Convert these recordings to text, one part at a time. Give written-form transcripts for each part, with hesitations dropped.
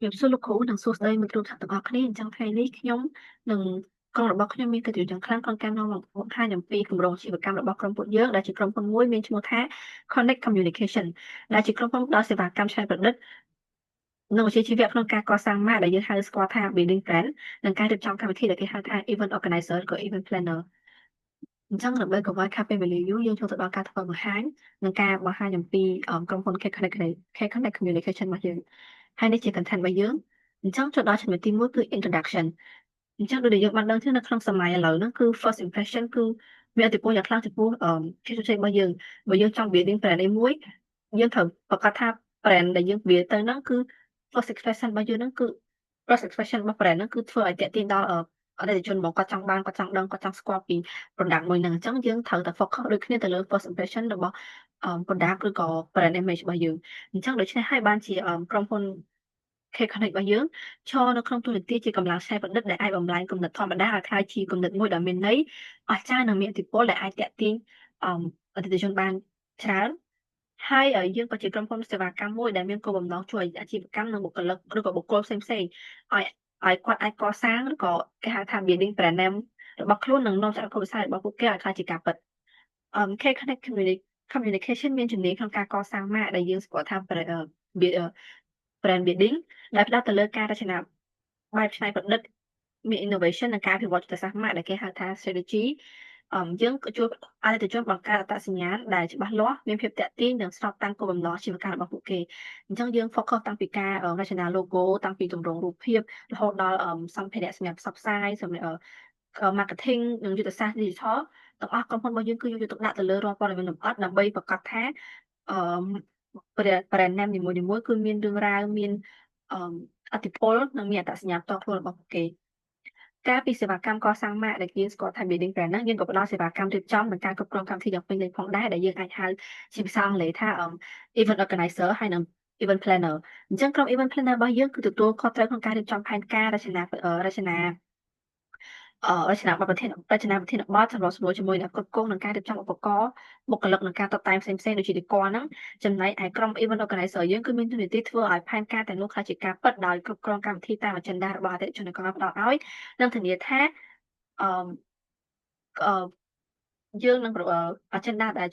ជំរាបសួរលោកគ្រូនិងសួស្តីមិត្តរួមថ្នាក់ទាំងអស់គ្នាអញ្ចឹងថ្ងៃនេះខ្ញុំនិងក្រុមរបស់ខ្ញុំមានកិត្តិយសយ៉ាងខ្លាំងក្នុងការនាំមកបង្ហាញអំពីគម្រោងអាជីវកម្មរបស់ក្រុមពួកយើងដែលជាក្រុមហ៊ុនមួយមានឈ្មោះថា Connect Communication ដែលជាក្រុមហ៊ុនផ្ដល់សេវាកម្មច្នៃប្រឌិតនិងវិជ្ជាជីវៈក្នុងការកសាងម៉ាកដែលយើងហៅស្គាល់ថា Building Brand និងការរៀបចំកម្មវិធីដែលគេហៅថា Event Organizer ឬក៏ Event Planner។ អញ្ចឹងដើម្បីកុំឲ្យខាតពេលវេលាយូរយើងចូលទៅដល់ការធ្វើបង្ហាញនិងការបង្ហាញអំពីក្រុមហ៊ុន K Connect K Connect Communication របស់យើងហើយនេះជា content របស់យើងអញ្ចឹងចូលដល់ចំណុចទី1គឺ introduction។ អញ្ចឹងដូចដែលយើងបានដឹងទេនៅក្នុងសម័យឥឡូវហ្នឹងគឺ first impression គឺមានឥទ្ធិពលយ៉ាងខ្លាំងចំពោះភាពជោគជ័យរបស់យើងបើយើងចង់ building brand អីមួយយើងត្រូវប្រកាសថា brand ដែលយើង build ទៅហ្នឹងគឺ first expression របស់យើងហ្នឹងគឺ first expression របស់ brand ហ្នឹងគឺធ្វើឲ្យទាក់ទាញដល់អតិថិជនមកគាត់ចង់បានគាត់ចង់ដឹងគាត់ចង់ស្គាល់ពី product មួយហ្នឹងអញ្ចឹងយើងត្រូវតែ focus ដូចគ្នាទៅលើ first impression របស់ product ឬក៏ brand image របស់យើងអញ្ចឹងដូច្នេះហើយបានជាក្រុមហ៊ុន K Connect របស់យើងឈរនៅក្នុងតួនាទីជាកម្លាំងច្នៃប្រឌិតដែលអាចបំលែងគំនិតធម្មតាឲ្យក្លាយជាគំនិតមួយដ៏មានន័យអស្ចារ្យនិងមានឥទ្ធិពលដែលអាចទាក់ទាញអតិថិជនបានច្រើនហើយយើងក៏ជាក្រុមហ៊ុនសេវាកម្មមួយដែលមានគោលបំណងជួយអាជីវកម្មនិងបុគ្គលិកឬក៏បុគ្គលផ្សេងៗឲ្យគាត់អាចកសាងឬក៏គេហៅថា building brand name របស់ខ្លួននិងនាំចក្រភពវិស័យរបស់ពួកគេឲ្យក្លាយជាការពិត។ K Connect Communication មានជំនាញក្នុងការកសាងម៉ាកដែលយើងស្គាល់ថា brand building ដែលផ្ដោតទៅលើការរចនាបែបច្នៃប្រឌិតមាន innovation និងការអភិវឌ្ឍយុទ្ធសាស្ត្រម៉ាកដែលគេហៅថា strategy។ យើងក៏ជួយអតិថិជនបង្កើតអត្តសញ្ញាណដែលច្បាស់លាស់មានភាពទាក់ទាញនិងស្របតាមគោលបំណងអាជីវកម្មរបស់ពួកគេអញ្ចឹងយើង focus តាំងពីការរចនា logo តាំងពីទម្រង់រូបភាពរហូតដល់សម្ភារៈសម្រាប់ផ្សព្វផ្សាយសម្រាប់ marketing និងយុទ្ធសាស្ត្រ digital ទាំងអស់ក្រុមហ៊ុនរបស់យើងគឺយកចិត្តទុកដាក់ទៅលើរាល់ព័ត៌មានលម្អិតដើម្បីប្រាកដថាអឺ brand name នីមួយៗគឺមានរឿងរ៉ាវមានអឺឥទ្ធិពលនិងមានអត្តសញ្ញាណផ្ទាល់ខ្លួនរបស់ពួកគេការពីសេវាកម្មកសាងម៉ាកដែលយើងស្គាល់ថា building brand ហ្នឹងយើងក៏ផ្ដល់សេវាកម្មរៀបចំនិងការគ្រប់គ្រងកម្មវិធីយ៉ាងពេញលេញផងដែរដែលយើងអាចហៅជាភាសាអង់គ្លេសថា event organizer ហើយនិង event planner។ អញ្ចឹងក្រុម event planner របស់យើងគឺទទួលខុសត្រូវក្នុងការរៀបចំផែនការរចនារចនាអរចនាបថប្រធានរចនាប្រធានបទសម្របសម្រួលជាមួយអ្នកគ្រប់គ្រងនិងការរៀបចំឧបករណ៍បុគ្គលិកនិងការតុបតែងផ្សេងៗដូចជា decor ហ្នឹងចំណែកឯក្រុម event organizer យើងគឺមានតួនាទីធ្វើឲ្យផែនការទាំងនោះក្លាយជាការពិតដោយគ្រប់គ្រងកម្មវិធីតាម agenda របស់អតិថិជនដែលគាត់ផ្ដល់ឲ្យនិងធានាថាអឺអឺយើងនឹង agenda ដែល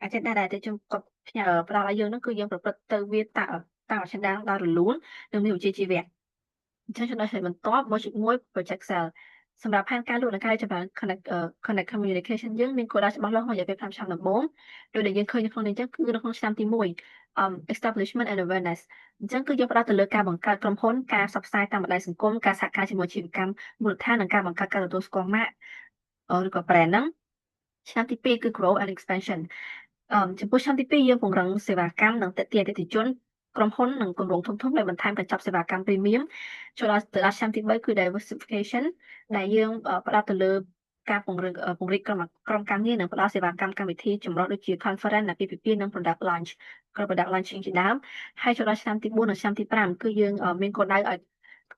អតិថិជនគាត់ផ្ញើផ្ដល់ឲ្យយើងហ្នឹងគឺយើងប្រព្រឹត្តទៅវាតាមតាម agenda ដោយរលូននិងមានវិជ្ជាជីវៈអញ្ចឹងចំណុចបន្ទាប់1.1 project sale សម្រាប់ផែនការលក់និងការចម្រើន Connect Communication យើងមានគោលដៅច្បាស់លាស់ក្នុងរយៈពេល5ឆ្នាំដំបូងដោយដែលយើងឃើញនៅក្នុងនេះអញ្ចឹងគឺនៅក្នុងឆ្នាំទី1 establishment and awareness អញ្ចឹងគឺយើងផ្ដោតទៅលើការបង្កើតក្រុមហ៊ុនការផ្សព្វផ្សាយតាមបណ្ដាញសង្គមការសហការជាមួយអាជីវកម្មមូលដ្ឋាននិងការបង្កើតការទទួលស្គាល់ម៉ាកឬក៏ brand ហ្នឹងឆ្នាំទី2គឺ growth and expansion។ ចំពោះឆ្នាំទី2យើងពង្រឹងសេវាកម្មនិងទាក់ទាញអតិថិជនក្រុមហ៊ុននិងគម្រោងធំៗដែលបន្ថែមកញ្ចប់សេវាកម្ម premium ចូលដល់ទៅដល់ឆ្នាំទី3គឺ diversification ដែលយើងផ្ដោតទៅលើការពង្រឹងពង្រីកក្រុមក្រុមការងារនិងផ្ដល់សេវាកម្មកម្មវិធីចម្រុះដូចជា conference អាពាហ៍ពិពាហ៍និង product launch ក្រុម product launching ជាដើមហើយចូលដល់ឆ្នាំទី4និងឆ្នាំទី5គឺយើងមានគោលដៅឲ្យ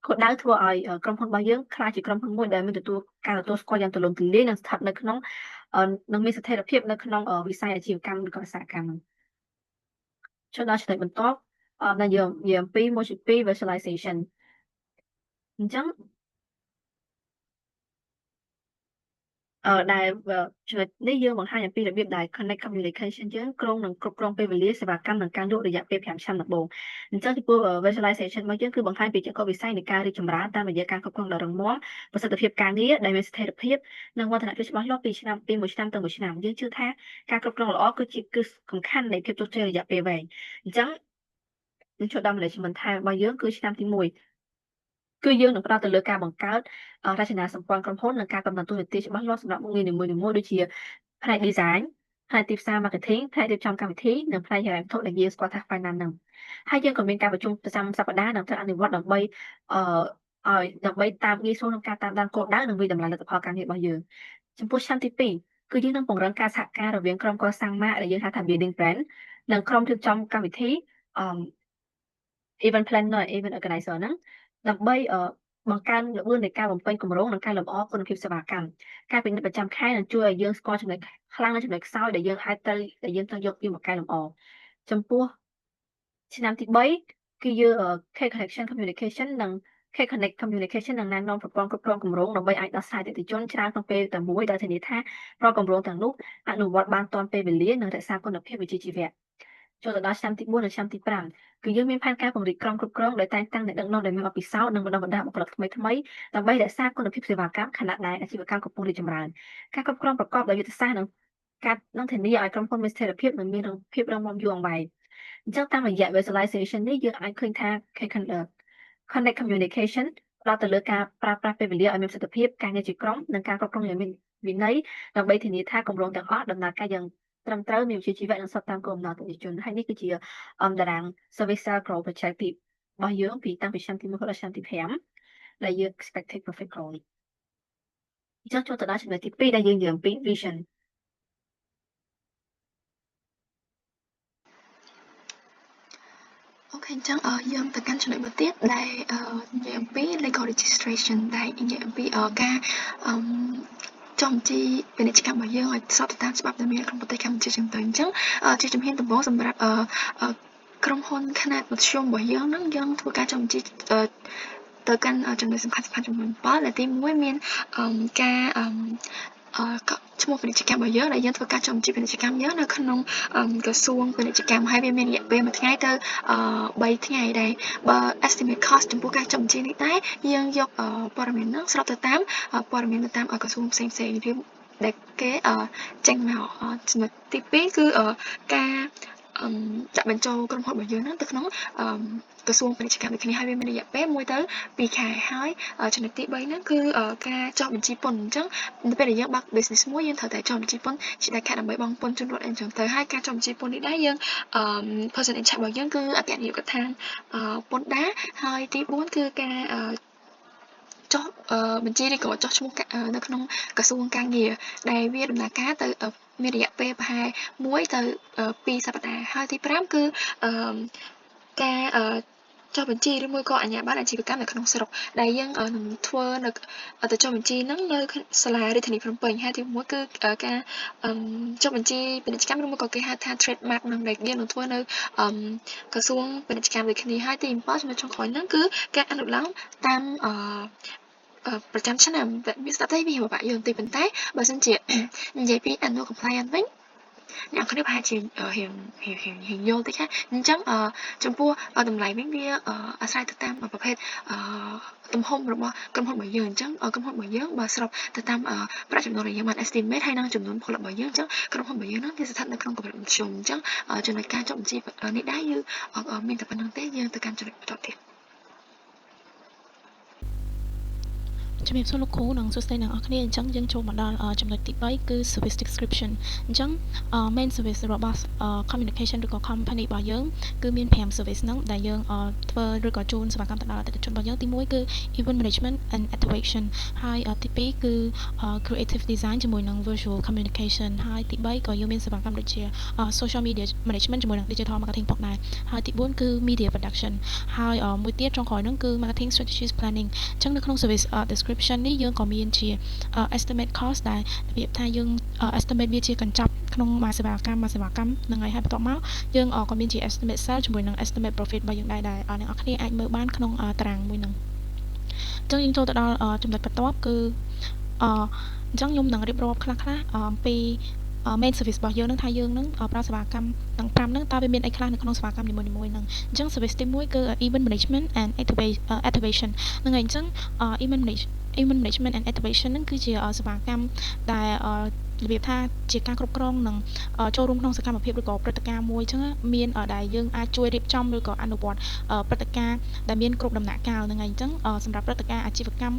គោលដៅធ្វើឲ្យក្រុមហ៊ុនរបស់យើងក្លាយជាក្រុមហ៊ុនមួយដែលមានទទួលការទទួលស្គាល់យ៉ាងទូលំទូលាយនិងស្ថិតនៅក្នុងនិងមានស្ថិរភាពនៅក្នុងវិស័យអាជីវកម្មឬក៏ឧស្សាហកម្មចូលដល់ចំណុចបន្ទាប់ដែលយើងនិយាយអំពី1.2 visualization អញ្ចឹងដែលចំណុចនេះយើងបង្ហាញអំពីរបៀបដែល Connect Communication យើងគ្រោងនឹងគ្រប់គ្រងពេលវេលាសេវាកម្មនិងការលក់រយៈពេល5ឆ្នាំដំបូងអញ្ចឹងចំពោះ visualization របស់យើងគឺបង្ហាញពីចក្ខុវិស័យនៃការរីកចម្រើនតាមរយៈការគ្រប់គ្រងដ៏រឹងមាំប្រសិទ្ធភាពការងារដែលមានស្ថិរភាពនិងវឌ្ឍនភាពច្បាស់លាស់ពីឆ្នាំពីមួយឆ្នាំទៅមួយឆ្នាំយើងជឿថាការគ្រប់គ្រងល្អគឺជាគឺសំខាន់នៃភាពជោគជ័យរយៈពេលវែងអញ្ចឹងនឹងចូលដល់ management time របស់យើងគឺឆ្នាំទី1គឺយើងនឹងផ្ដោតទៅលើការបង្កើតរចនាសម្ព័ន្ធក្រុមហ៊ុននិងការកំណត់តួនាទីច្បាស់លាស់សម្រាប់មុខងារនីមួយៗដូចជាផ្នែក design ផ្នែកទីផ្សារ marketing ផ្នែករៀបចំកម្មវិធីនិងផ្នែកហិរញ្ញវត្ថុដែលយើងស្គាល់ថា finance ហ្នឹងហើយយើងក៏មានការប្រជុំប្រចាំសប្តាហ៍និងត្រូវអនុវត្តដើម្បីអឺឲ្យដើម្បីតាមងាយស្រួលក្នុងការតាមដានគោលដៅនិងវាយតម្លៃលទ្ធផលការងាររបស់យើងចំពោះឆ្នាំទី2គឺយើងនឹងពង្រឹងការសហការរវាងក្រុមកសាងម៉ាកដែលយើងហៅថា building brand និងក្រុមរៀបចំកម្មវិធីអឺ event planner event organizer ហ្នឹងដើម្បីបង្កើនល្បឿននៃការបំពេញគម្រោងនិងការលម្អគុណភាពសេវាកម្មការពិនិត្យប្រចាំខែនឹងជួយឲ្យយើងស្គាល់ចំណុចខ្លាំងនិងចំណុចខ្សោយដែលយើងអាចត្រូវដែលយើងត្រូវយកវាមកកែលម្អចំពោះឆ្នាំទី3 គឺយើង K Connection Communication និង K Connect Communication នឹងណែនាំប្រព័ន្ធគ្រប់គ្រងគម្រោងដើម្បីអាចដោះស្រាយអតិថិជនច្រើនក្នុងពេលតែមួយដោយធានាថារាល់គម្រោងទាំងនោះអនុវត្តបានទាន់ពេលវេលានិងរក្សាគុណភាពវិជ្ជាជីវៈចូលទៅដល់ឆ្នាំទី4និងឆ្នាំទី5គឺយើងមានផែនការពង្រីកក្រុមគ្រប់គ្រងដោយតែងតាំងអ្នកដឹកនាំដែលមានបទពិសោធន៍និងបណ្ដុះបណ្ដាលបុគ្គលិកថ្មីៗដើម្បីរក្សាគុណភាពសេវាកម្មខណៈដែលអាជីវកម្មកំពុងរីកចម្រើនការគ្រប់គ្រងប្រកបដោយយុទ្ធសាស្ត្រនិងការនឹងធានាឲ្យក្រុមហ៊ុនមានស្ថិរភាពនិងមានភាពរឹងមាំយូរអង្វែងអញ្ចឹងតាមរយៈ visualization នេះយើងអាចឃើញថា Connect Communication ផ្ដោតទៅលើការប្រើប្រាស់ពេលវេលាឲ្យមានប្រសិទ្ធភាពការងារជាក្រុមនិងការគ្រប់គ្រងយ៉ាងមានវិន័យដើម្បីធានាថាគម្រោងទាំងអស់ដំណើរការយ៉ាងត្រឹមត្រូវមានវិជ្ជាជីវៈនិងស្របតាមគោលបំណងអតិថិជនហើយនេះគឺជាតារាង Service Growth Project ទីរបស់យើងពីតាំងពីឆ្នាំទី1ដល់ឆ្នាំទី5ដែលយើង expected profit growth អញ្ចឹងចូលទៅដល់ចំណុចទី2ដែលយើងនិយាយអំពី vision។ OK អញ្ចឹងយើងទៅកាន់ចំណុចមួយទៀតដែលនិយាយអំពី legal registration ដែលនិយាយអំពីការចុះបញ្ជីពាណិជ្ជកម្មរបស់យើងឲ្យស្របទៅតាមច្បាប់ដែលមានក្នុងប្រទេសកម្ពុជាចឹងទៅអញ្ចឹងជាជំហានដំបូងសម្រាប់ក្រុមហ៊ុនខ្នាតមធ្យមរបស់យើងហ្នឹងយើងធ្វើការចុះបញ្ជីទៅកាន់ចំណុចសំខាន់ៗចំនួន7ដែលទី1មានការឈ្មោះពាណិជ្ជកម្មរបស់យើងដែលយើងធ្វើការចុះបញ្ជីពាណិជ្ជកម្មយើងនៅក្នុងក្រសួងពាណិជ្ជកម្មហើយវាមានរយៈពេល1ថ្ងៃទៅ3ថ្ងៃដែរបើ estimate cost ចំពោះការចុះបញ្ជីនេះដែរយើងយកព័ត៌មានហ្នឹងស្របទៅតាមព័ត៌មានទៅតាមក្រសួងផ្សេងៗឬដែលគេចេញមកចំណុចទី2គឺការដាក់បញ្ចូលក្រុមហ៊ុនរបស់យើងហ្នឹងទៅក្នុងក្រសួងពាណិជ្ជកម្មដូចគ្នាហើយវាមានរយៈពេល1ទៅ2ខែហើយចំណុចទី3ហ្នឹងគឺការចុះបញ្ជីពន្ធអញ្ចឹងនៅពេលដែលយើងបើក business មួយយើងត្រូវតែចុះបញ្ជីពន្ធជាដាច់ខាតដើម្បីបង់ពន្ធជូនរដ្ឋអីចឹងទៅហើយការចុះបញ្ជីពន្ធនេះដែរយើង person in charge របស់យើងគឺអគ្គនាយកដ្ឋានពន្ធដារហើយទី4គឺការចុះបញ្ជីឬក៏ចុះឈ្មោះនៅក្នុងក្រសួងការងារដែលវាដំណើរការទៅមានរយៈពេលប្រហែល1ទៅ2សប្តាហ៍ហើយទី5គឺការចុះបញ្ជីឬមួយក៏អាជ្ញាប័ណ្ណអាជីវកម្មនៅក្នុងស្រុកដែលយើងនឹងធ្វើនៅទៅចុះបញ្ជីហ្នឹងនៅសាលារាជធានីភ្នំពេញហើយទី1គឺការចុះបញ្ជីពាណិជ្ជកម្មឬមួយក៏គេហៅថា trademark នឹងដែលយើងនឹងធ្វើនៅក្រសួងពាណិជ្ជកម្មដូចគ្នាហើយទី7ចំណុចចុងក្រោយហ្នឹងគឺការអនុលោមតាមប្រចាំឆ្នាំវាស្ដាប់ទៅវាពិបាកយល់បន្តិចប៉ុន្តែបើសិនជានិយាយពី annual compliance វិញអ្នកគ្នាប្រហែលជារៀងរៀងរៀងយល់តិចណាអញ្ចឹងចំពោះតម្លៃវិញវាអាស្រ័យទៅតាមប្រភេទទំហំរបស់ក្រុមហ៊ុនរបស់យើងអញ្ចឹងក្រុមហ៊ុនរបស់យើងបើស្របទៅតាមប្រាក់ចំណូលដែលយើងបាន estimate ហើយនិងចំនួនផលរបស់យើងអញ្ចឹងក្រុមហ៊ុនរបស់យើងហ្នឹងវាស្ថិតនៅក្នុងកម្រិតមធ្យមអញ្ចឹងចំណុចការចុះបញ្ជីនេះដែរយើងមានតែប៉ុណ្្នឹងទេយើងទៅកាន់ចំណុចបន្តទៀត ជំរាបសួរលោកគ្រូនិងសួស្តីអ្នកនរគ្នាអញ្ចឹងយើងចូលមកដល់ចំណុចទី3គឺ service description អញ្ចឹង main service របស់ communication ឬក៏ company របស់យើងគឺមាន5 service ហ្នឹងដែលយើងធ្វើឬក៏ជូនសេវាកម្មទៅដល់អតិថិជនរបស់យើងទី1គឺ event management and activation ហើយទី2គឺ creative design ជាមួយនឹង visual communication ហើយទី3ក៏យើងមានសេវាកម្មដូចជា social media management ជាមួយនឹង digital marketing ផងដែរហើយទី4គឺ media production ហើយមួយទៀតចុងក្រោយហ្នឹងគឺ marketing strategies planning អញ្ចឹងនៅក្នុង service description នេះយើងក៏មានជា estimate cost ដែលរបៀបថាយើង estimate វាជាកញ្ចប់ក្នុងមួយសេវាកម្មមួយសេវាកម្មហ្នឹងហើយហើយបន្ទាប់មកយើងក៏មានជា estimate sale ជាមួយនឹង estimate profit របស់យើងដែរដែលអ្នកនរគ្នាអាចមើលបានក្នុងតារាងមួយហ្នឹងអញ្ចឹងយើងចូលទៅដល់ចំណុចបន្ទាប់គឺអញ្ចឹងខ្ញុំនឹងរៀបរាប់ខ្លះៗអំពី main service របស់យើងនឹងថាយើងនឹងប្រើសេវាកម្មទាំង5ហ្នឹងតើវាមានអីខ្លះនៅក្នុងសេវាកម្មនីមួយៗហ្នឹងអញ្ចឹង service ទី1គឺ event management and activation ហ្នឹងហើយអញ្ចឹង event management and activation ហ្នឹងគឺជាសេវាកម្មដែលរបៀបថាជាការគ្រប់គ្រងនិងចូលរួមក្នុងសកម្មភាពឬក៏ព្រឹត្តិការណ៍មួយអញ្ចឹងមានដែលយើងអាចជួយរៀបចំឬក៏អនុវត្តព្រឹត្តិការណ៍ដែលមានគ្រប់ដំណាក់កាលហ្នឹងហើយអញ្ចឹងសម្រាប់ព្រឹត្តិការណ៍អាជីវកម្ម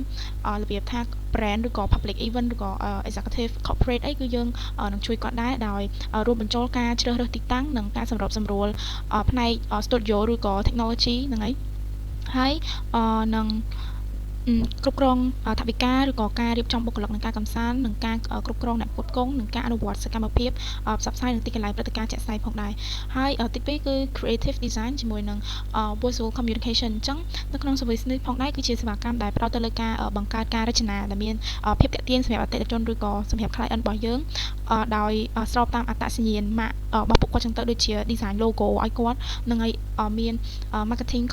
របៀបថា brand ឬក៏ public event ឬក៏ executive corporate អីគឺយើងនឹងជួយគាត់ដែរដោយរួមបញ្ចូលការជ្រើសរើសទីតាំងនិងការសម្របសម្រួលផ្នែក studio ឬក៏ technology ហ្នឹងហើយហើយនឹង គ្រប់គ្រងថវិកាឬក៏ការរៀបចំបុគ្គលិកនិងការកំសាន្តនិងការគ្រប់គ្រងអ្នកផ្គត់ផ្គង់និងការអនុវត្តសកម្មភាពផ្សព្វផ្សាយនិងទីកន្លែងព្រឹត្តិការណ៍ជាក់ស្ដែងផងដែរហើយទី2គឺ creative design ជាមួយនឹង visual communication អញ្ចឹងនៅក្នុង service នេះផងដែរគឺជាសេវាកម្មដែលផ្ដោតទៅលើការបង្កើតការរចនាដែលមានភាពទាក់ទាញសម្រាប់អតិថិជនឬក៏សម្រាប់ client របស់យើងដោយស្របតាមអត្តសញ្ញាណម៉ាករបស់ពួកគាត់ចឹងទៅដូចជា design logo ឲ្យគាត់នឹងឲ្យមាន marketing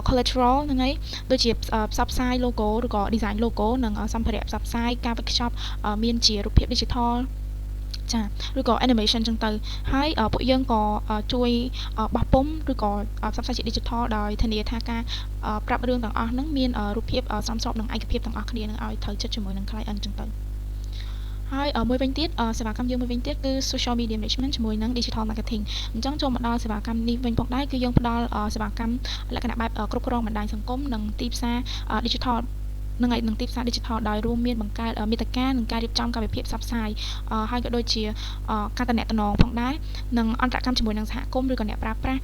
collateral ហ្នឹងហើយដូចជាផ្សព្វផ្សាយ logo ឬក៏ design logo និងសម្ភារៈផ្សព្វផ្សាយការវេចខ្ចប់មានជារូបភាព digital ចាឬក៏ animation ចឹងទៅហើយពួកយើងក៏ជួយបោះពុម្ពឬក៏ផ្សព្វផ្សាយជា digital ដោយធានាថាការប្រាប់រឿងទាំងអស់ហ្នឹងមានរូបភាពសមស្របនឹងឯកភាពទាំងអស់គ្នានឹងឲ្យត្រូវចិត្តជាមួយនឹង client ចឹងទៅហើយមួយវិញទៀតសេវាកម្មយើងមួយវិញទៀតគឺ social media management ជាមួយនឹង digital marketing អញ្ចឹងចូលមកដល់សេវាកម្មនេះវិញផងដែរគឺយើងផ្ដល់សេវាកម្មលក្ខណៈបែបគ្រប់គ្រងបណ្ដាញសង្គមនិងទីផ្សារ digital នឹងឯនឹងទីផ្សារ digital ដោយរួមមានបង្កើតមាតិកានិងការរៀបចំកម្មវិធីផ្សព្វផ្សាយហើយក៏ដូចជាការតំណតំណងផងដែរនិងអន្តរកម្មជាមួយនឹងសហគមន៍ឬក៏អ្នកប្រើប្រាស់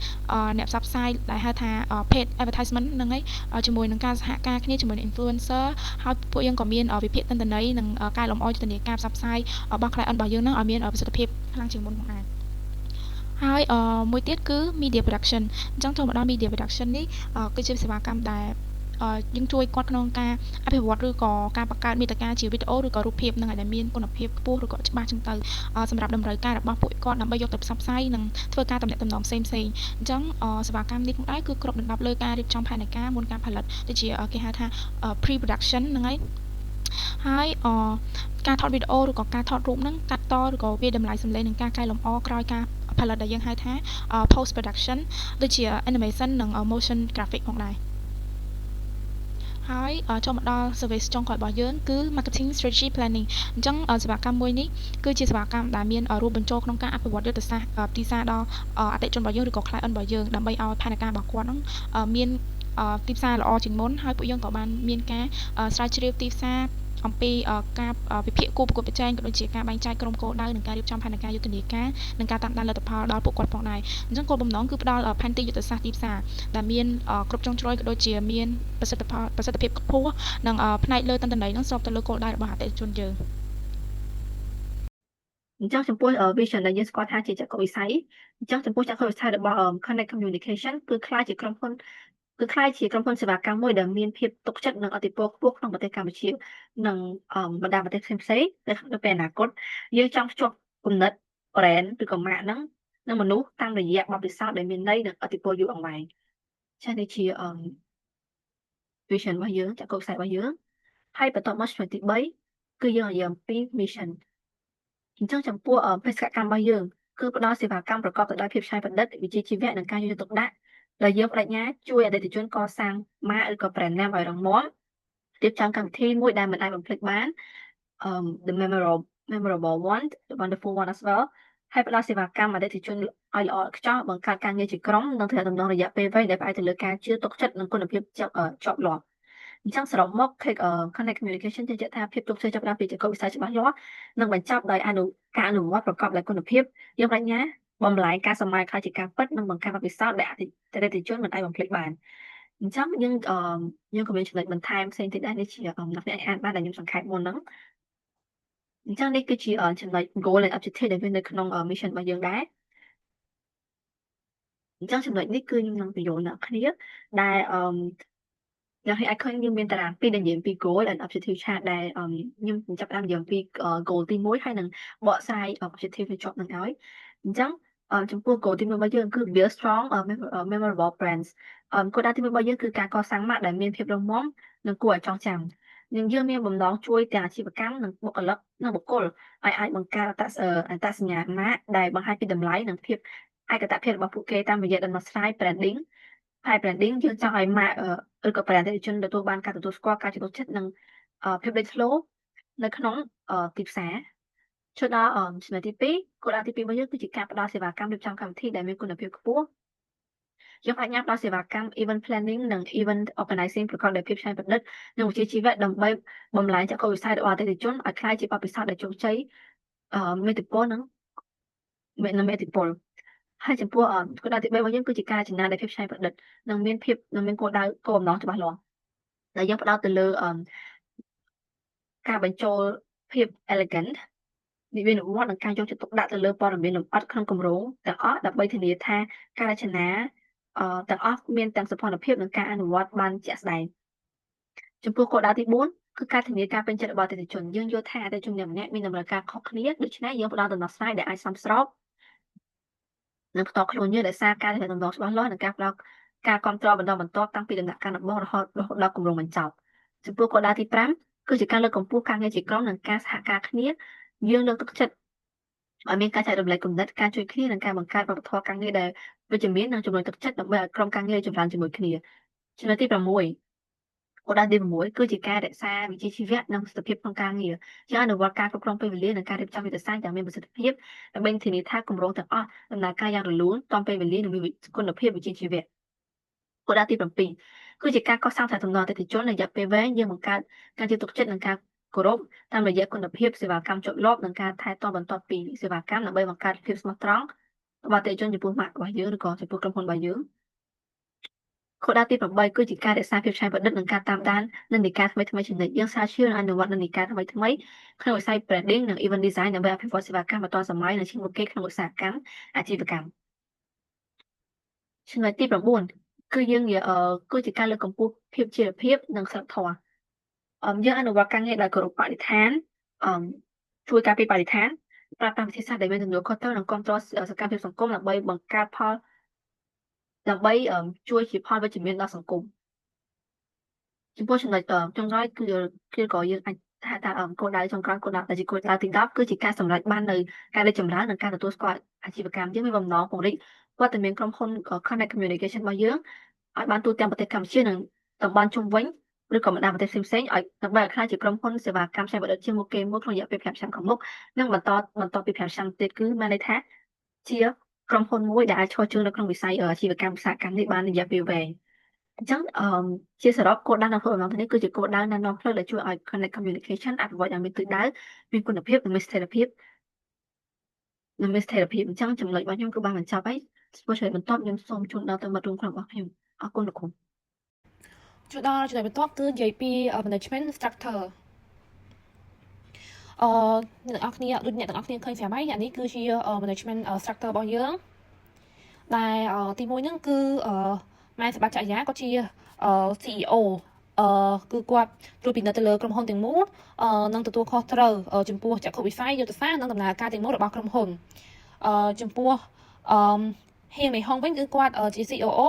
អ្នកផ្សព្វផ្សាយដែលហៅថា paid advertisement ហ្នឹងឯងជាមួយនឹងការសហការគ្នាជាមួយនឹង influencer ហើយពួកយើងក៏មានវិភាគទិន្នន័យនិងកែលម្អយុទ្ធនាការផ្សព្វផ្សាយរបស់ client របស់យើងហ្នឹងឲ្យមានប្រសិទ្ធភាពខ្លាំងជាងមុនផងដែរហើយមួយទៀតគឺ media production អញ្ចឹងចូលមកដល់ media production នេះគឺជាសេវាកម្មដែលយើងជួយគាត់ក្នុងការអភិវឌ្ឍឬក៏ការបង្កើតមាតិកាជាវីដេអូឬក៏រូបភាពនឹងឲ្យដែលមានគុណភាពខ្ពស់ឬក៏ច្បាស់ចឹងទៅសម្រាប់តម្រូវការរបស់ពួកគាត់ដើម្បីយកទៅផ្សព្វផ្សាយនិងធ្វើការទំនាក់ទំនងផ្សេងផ្សេងអញ្ចឹងសេវាកម្មនេះផងដែរគឺគ្របដណ្ដប់លើការរៀបចំផែនការមុនការផលិតដូចជាគេហៅថា pre production ហ្នឹងហើយហើយអការថតវីដេអូឬក៏ការថតរូបហ្នឹងកាត់តឬក៏វាតម្លៃសំឡេងនិងការកែលម្អក្រោយការផលិតដែលយើងហៅថា post production ដូចជា animation និង motion graphic ផងដែរហើយចូលមកដល់ service ចុងក្រោយរបស់យើងគឺ marketing strategy planning អញ្ចឹងសេវាកម្មមួយនេះគឺជាសេវាកម្មដែលមានរួមបញ្ចូលក្នុងការអភិវឌ្ឍយុទ្ធសាស្ត្រទីផ្សារដល់អតិថិជនរបស់យើងឬក៏ client របស់យើងដើម្បីឲ្យផែនការរបស់គាត់ហ្នឹងមានទីផ្សារល្អជាងមុនហើយពួកយើងក៏បានមានការស្រាវជ្រាវទីផ្សារអំពីការវិភាគគូប្រកួតប្រជែងក៏ដូចជាការបែងចែកក្រុមគោលដៅនិងការរៀបចំផែនការយុទ្ធនាការនិងការតាមដានលទ្ធផលដល់ពួកគាត់ផងដែរអញ្ចឹងគោលបំណងគឺផ្ដល់ផែនទីយុទ្ធសាស្ត្រទីផ្សារដែលមានគ្រប់ជ្រុងជ្រោយក៏ដូចជាមានប្រសិទ្ធផលប្រសិទ្ធភាពខ្ពស់និងផ្នែកលើទិន្នន័យនឹងស្របទៅលើគោលដៅរបស់អតិថិជនយើង អញ្ចឹងចំពោះ vision ដែលយើងស្គាល់ថាជាចក្ខុវិស័យអញ្ចឹងចំពោះចក្ខុវិស័យរបស់ Connect Communication គឺក្លាយជាក្រុមហ៊ុនសេវាកម្មមួយដែលមានភាពទុកចិត្តនិងឥទ្ធិពលខ្ពស់ក្នុងប្រទេសកម្ពុជានិងបណ្ដាប្រទេសផ្សេងៗនៅពេលអនាគតយើងចង់ភ្ជាប់គំនិត brand ឬក៏ម៉ាកហ្នឹងនិងមនុស្សតាមរយៈបទពិសោធន៍ដែលមានន័យនិងឥទ្ធិពលយូរអង្វែងចា៎នេះជា vision របស់យើងចក្ខុវិស័យរបស់យើងហើយបន្ទាប់មកចំណុចទី3គឺយើងនិយាយអំពី mission អញ្ចឹងចំពោះបេសកកម្មរបស់យើងគឺផ្ដល់សេវាកម្មប្រកបទៅដោយភាពច្នៃប្រឌិតវិជ្ជាជីវៈនិងការយកចិត្តទុកដាក់ដែលយើងប្តេជ្ញាជួយអតិថិជនកសាងម៉ាកឬក៏ brand name ឲ្យរឹងមាំរៀបចំកម្មវិធីមួយដែលមិនអាចបំភ្លេចបាន the memorable one, the wonderful one as well ហើយផ្ដល់សេវាកម្មអតិថិជនឲ្យល្អឥតខ្ចោះបង្កើតការងារជាក្រុមនិងទំនាក់ទំនងរយៈពេលវែងដែលផ្អែកទៅលើការជឿទុកចិត្តនិងគុណភាពជាប់លាប់អញ្ចឹងសរុបមក Connect Communication ជឿជាក់ថាភាពជោគជ័យចាប់ផ្ដើមពីចក្ខុវិស័យច្បាស់លាស់និងបញ្ចប់ដោយអនុការអនុវត្តប្រកបដោយគុណភាពយើងប្តេជ្ញាបំលែងការស្រមៃក្លាយជាការពិតនិងបង្កើតបទពិសោធន៍ដែលអតិថិជនមិនអាចបំភ្លេចបានអញ្ចឹងយើងយើងក៏មានចំណុចបន្ថែមផ្សេងទៀតដែរនេះជាអ្នកអ្នកអានបានដែលខ្ញុំសង្ខេបមុនហ្នឹងអញ្ចឹងនេះគឺជាចំណុច goal and objective ដែលមាននៅក្នុង mission របស់យើងដែរអញ្ចឹងចំណុចនេះគឺខ្ញុំនឹងពន្យល់អ្នកគ្នាដែលអឺអ្នកអាចឃើញយើងមានតារាងពីរដែលនិយាយពី goal and objective chart ដែលខ្ញុំចាប់ផ្ដើមនិយាយអំពី goal ទី1ហើយនឹងបកស្រាយ objective វាជាប់នឹងឲ្យអញ្ចឹងចំពោះ goal ទី1របស់យើងគឺ build strong memorable brands គោលដៅទី1របស់យើងគឺការកសាងម៉ាកដែលមានភាពរឹងមាំនិងគួរឲ្យចងចាំនឹងយើងមានបំណងជួយទាំងអាជីវកម្មនិងបុគ្គលិកនិងបុគ្គលឲ្យអាចបង្កើតអត្តសញ្ញាណម៉ាកដែលបង្ហាញពីតម្លៃនិងភាពឯកតភាពរបស់ពួកគេតាមរយៈដំណោះស្រាយ branding ហើយ branding យើងចង់ឲ្យម៉ាកឬក៏ brand អតិថិជនទទួលបានការទទួលស្គាល់ការជឿទុកចិត្តនិងភាពលេចធ្លោនៅក្នុងទីផ្សារចូលដល់ចំណុចទី2គោលដៅទី2របស់យើងគឺជាការផ្ដល់សេវាកម្មរៀបចំកម្មវិធីដែលមានគុណភាពខ្ពស់យើងប្តេជ្ញាផ្ដល់សេវាកម្ម event planning និង event organizing ប្រកបដោយភាពច្នៃប្រឌិតនិងវិជ្ជាជីវៈដើម្បីបំលែងចក្ខុវិស័យរបស់អតិថិជនឲ្យក្លាយជាបទពិសោធន៍ដែលជោគជ័យមានឥទ្ធិពលនិងមានឥទ្ធិពលហើយចំពោះគោលដៅទី3របស់យើងគឺជាការចំណាយដោយភាពច្នៃប្រឌិតនិងមានភាពនិងមានគោលដៅគោលបំណងច្បាស់លាស់ ដែលយើងផ្ដោតទៅលើអឺការបញ្ចូលភាព elegant និវេនវត្តន៍និងការយកចិត្តទុកដាក់ទៅលើព័ត៌មានលម្អិតក្នុងគម្រោងទាំងអស់ដើម្បីធានាថាការរចនាទាំងអស់មានទាំងសោភ័ណភាពនិងការអនុវត្តបានជាក់ស្ដែងចំពោះគោលដៅទី4គឺការធានាការពេញចិត្តរបស់អតិថិជនយើងយល់ថាអតិថិជនម្នាក់ៗមានតម្រូវការខុសគ្នាដូច្នេះយើងផ្ដល់ដំណោះស្រាយដែលអាចសមស្របនិងផ្ទាល់ខ្លួនយើងដោយសារការទំនាក់ទំនងច្បាស់លាស់និងការផ្ដល់ការគ្រប់គ្រងបន្តបន្ទាប់តាំងពីដំណាក់កាលដំបូងរហូតដល់គម្រោងបញ្ចប់ចំពោះគោលដៅទី5គឺជាការលើកកម្ពស់ការងារជាក្រុមនិងការសហការគ្នាយើងលើកទឹកចិត្តឲ្យមានការចែករំលែកគំនិតការជួយគ្នានិងការបង្កើតវប្បធម៌ការងារដែលវិជ្ជមាននិងជំរុញទឹកចិត្តដើម្បីឲ្យក្រុមការងារចម្រើនជាមួយគ្នាចំណុចទី6គោលដៅទី6គឺជាការរក្សាវិជ្ជាជីវៈនិងប្រសិទ្ធភាពក្នុងការងារយើងអនុវត្តការគ្រប់គ្រងពេលវេលានិងការរៀបចំយុទ្ធសាស្ត្រយ៉ាងមានប្រសិទ្ធភាពដើម្បីធានាថាគម្រោងទាំងអស់ដំណើរការយ៉ាងរលូនទាន់ពេលវេលានិងមានគុណភាពវិជ្ជាជីវៈគោលដៅទី7គឺជាការកសាងទំនាក់ទំនងអតិថិជនរយៈពេលវែងយើងបង្កើតការជឿទុកចិត្តនិងការគោរពតាមរយៈគុណភាពសេវាកម្មជាប់លាប់និងការថែទាំបន្ទាប់ពីសេវាកម្មដើម្បីបង្កើតភាពស្មោះត្រង់របស់អតិថិជនចំពោះម៉ាករបស់យើងឬក៏ចំពោះក្រុមហ៊ុនរបស់យើងគោលដៅទី8គឺជាការរក្សាភាពច្នៃប្រឌិតនិងការតាមដាននិន្នាការថ្មីៗជានិច្ចយើងស្រាវជ្រាវនិងអនុវត្តនិន្នាការថ្មីៗក្នុងវិស័យ branding និង event design ដើម្បីអភិវឌ្ឍសេវាកម្មបន្ទាន់សម័យនិងឈានមុខគេក្នុងឧស្សាហកម្មអាជីវកម្មចំណុចទី9គឺយើងគឺជាការលើកកម្ពស់ភាពជាភាពនិងសីលធម៌យើងអនុវត្តការងារដោយគោរពបរិស្ថានអឺជួយការពារបរិស្ថានប្រើប្រាស់វិធីសាស្ត្រដែលមានទំនួលខុសត្រូវនិងគ្រប់គ្រងសកម្មភាពសង្គមដើម្បីបង្កើតផលដើម្បីជួយជាផលវិជ្ជមានដល់សង្គមចំពោះចំណុចចុងក្រោយគឺគឺក៏យើងអាចថាថាគោលដៅចុងក្រោយគោលដៅដែលជាគោលដៅទី10គឺជាការសម្រេចបាននៅការរីកចម្រើននិងការទទួលស្គាល់អាជីវកម្មយើងមានបំណងពង្រីកវត្តមានក្រុមហ៊ុន Connect Communication របស់យើងឲ្យបានទូទាំងប្រទេសកម្ពុជានិងតំបន់ជុំវិញឬក៏បណ្ដាប្រទេសផ្សេងៗឲ្យដើម្បីឲ្យក្លាយជាក្រុមហ៊ុនសេវាកម្មច្នៃប្រឌិតជាងមុខគេមួយក្នុងរយៈពេល5ឆ្នាំខាងមុខនិងបន្តបន្តពី5ឆ្នាំទៀតគឺមានន័យថាជាក្រុមហ៊ុនមួយដែលអាចឈរជើងនៅក្នុងវិស័យអាជីវកម្មឧស្សាហកម្មនេះបានរយៈពេលវែងអញ្ចឹងអឺជាសរុបគោលដៅនៅក្នុងបំណងនេះគឺជាគោលដៅណែនាំផ្លូវដែលជួយឲ្យ Connect Communication អភិវឌ្ឍយ៉ាងមានទិសដៅមានគុណភាពនិងមានស្ថិរភាពនិងមានស្ថិរភាពអញ្ចឹងចំណុចរបស់ខ្ញុំគឺបានបញ្ចប់ហើយចំពោះចំណុចបន្ទាប់ខ្ញុំសូមជូនដល់ទៅមិត្តរួមក្រុមរបស់ខ្ញុំអរគុណលោកគ្រូ ចូលដល់ចំណុចបន្ទាប់គឺនិយាយពី management structure អឺអ្នកទាំងអស់គ្នាដូចអ្នកទាំងអស់គ្នាឃើញស្រាប់ហើយអានេះគឺជា management structure របស់យើងដែលទីមួយហ្នឹងគឺម៉ែសម្បត្តិចរិយាគាត់ជា CEO អឺគឺគាត់ត្រួតពិនិត្យទៅលើក្រុមហ៊ុនទាំងមូលអឺនិងទទួលខុសត្រូវចំពោះចក្ខុវិស័យយុទ្ធសាស្ត្រនិងដំណើរការទាំងមូលរបស់ក្រុមហ៊ុនអឺចំពោះអឺហៀងមេហុងវិញគឺគាត់ជា COO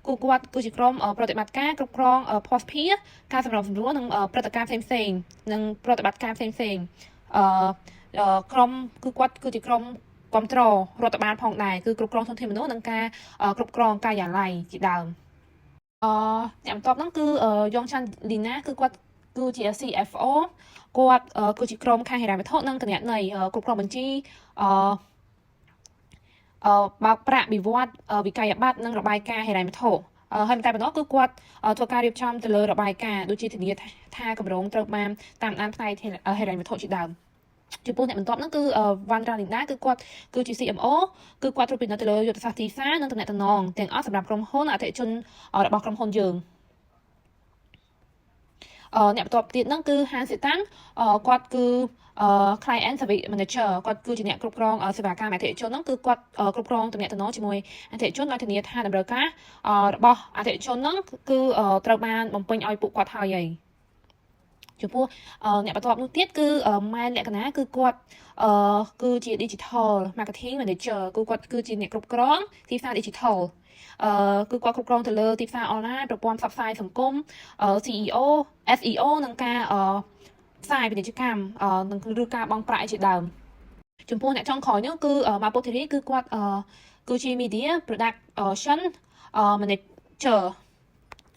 គឺគាត់គឺជាក្រុមប្រតិបត្តិការគ្រប់គ្រងភស្តុភារការសម្របសម្រួលនិងព្រឹត្តិការណ៍ផ្សេងៗនិងប្រតិបត្តិការផ្សេងផ្សេងអឺក្រុមគឺគាត់គឺជាក្រុមគ្រប់គ្រងរដ្ឋបាលផងដែរគឺគ្រប់គ្រងធនធានមនុស្សនិងការគ្រប់គ្រងការិយាល័យជាដើមអឺអ្នកបន្ទាប់ហ្នឹងគឺយ៉ងឆាន់លីណាគឺគាត់គឺជា CFO គាត់គឺជាក្រុមខាងហិរញ្ញវត្ថុនិងគណនេយ្យគ្រប់គ្រងបញ្ជីអឺអឺបើកប្រាក់បៀវត្សវិក័យប័ត្រនិងរបាយការណ៍ហិរញ្ញវត្ថុហើយមិនតែប៉ុណ្ណោះគឺគាត់ធ្វើការរៀបចំទៅលើរបាយការណ៍ដូចជាធានាថាគម្រោងត្រូវបានតាមដានផ្នែកហិរញ្ញវត្ថុជាដើមចំពោះអ្នកបន្ទាប់ហ្នឹងគឺវ៉ាន់រ៉ាលីនដាគឺគាត់គឺជា CMO គឺគាត់ត្រួតពិនិត្យទៅលើយុទ្ធសាស្ត្រទីផ្សារនិងទំនាក់ទំនងទាំងអស់សម្រាប់ក្រុមហ៊ុនអតិថិជនរបស់ក្រុមហ៊ុនយើងអ្នកបន្ទាប់ទៀតហ្នឹងគឺហានសេតាំងគាត់គឺ client service manager គាត់គឺជាអ្នកគ្រប់គ្រងសេវាកម្មអតិថិជនហ្នឹងគឺគាត់គ្រប់គ្រងទំនាក់ទំនងជាមួយអតិថិជនដោយធានាថាតម្រូវការរបស់អតិថិជនហ្នឹងគឺត្រូវបានបំពេញឲ្យពួកគាត់ហើយហើយចំពោះអ្នកបន្ទាប់នោះទៀតគឺម៉ែនលក្ខណៈគឺគាត់គឺជា digital marketing manager គឺគាត់គឺជាអ្នកគ្រប់គ្រងទីផ្សារ digital អឺគឺគាត់គ្រប់គ្រងទៅលើទីផ្សារអនឡាញប្រព័ន្ធផ្សព្វផ្សាយសង្គម CEO SEO និងការផ្សាយពាណិជ្ជកម្មនិងឬការបង់ប្រាក់ជាដើមចំពោះអ្នកចុងក្រោយនោះគឺម៉ាពូធីរីគឺគាត់គឺជា media production manager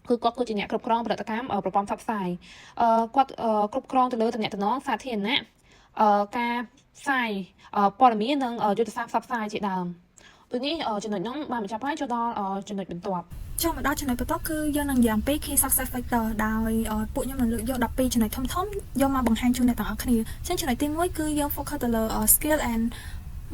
គឺគាត់គឺជាអ្នកគ្រប់គ្រងផលិតកម្មប្រព័ន្ធផ្សព្វផ្សាយគាត់គ្រប់គ្រងទៅលើទំនាក់ទំនងសាធារណៈការផ្សាយព័ត៌មាននិងយុទ្ធសាស្ត្រផ្សព្វផ្សាយជាដើមដូចនេះចំណុចហ្នឹងបានបញ្ចប់ហើយចូលដល់ចំណុចបន្ទាប់ ចូលមកដល់ចំណុចបន្ទាប់គឺយើងនឹងនិយាយអំពី Key Success Factor ដោយពួកខ្ញុំនឹងលើកយក12ចំណុចធំៗយកមកបង្ហាញជូនអ្នកទាំងអស់គ្នាអញ្ចឹងចំណុចទី1គឺយើង focus ទៅលើ skill and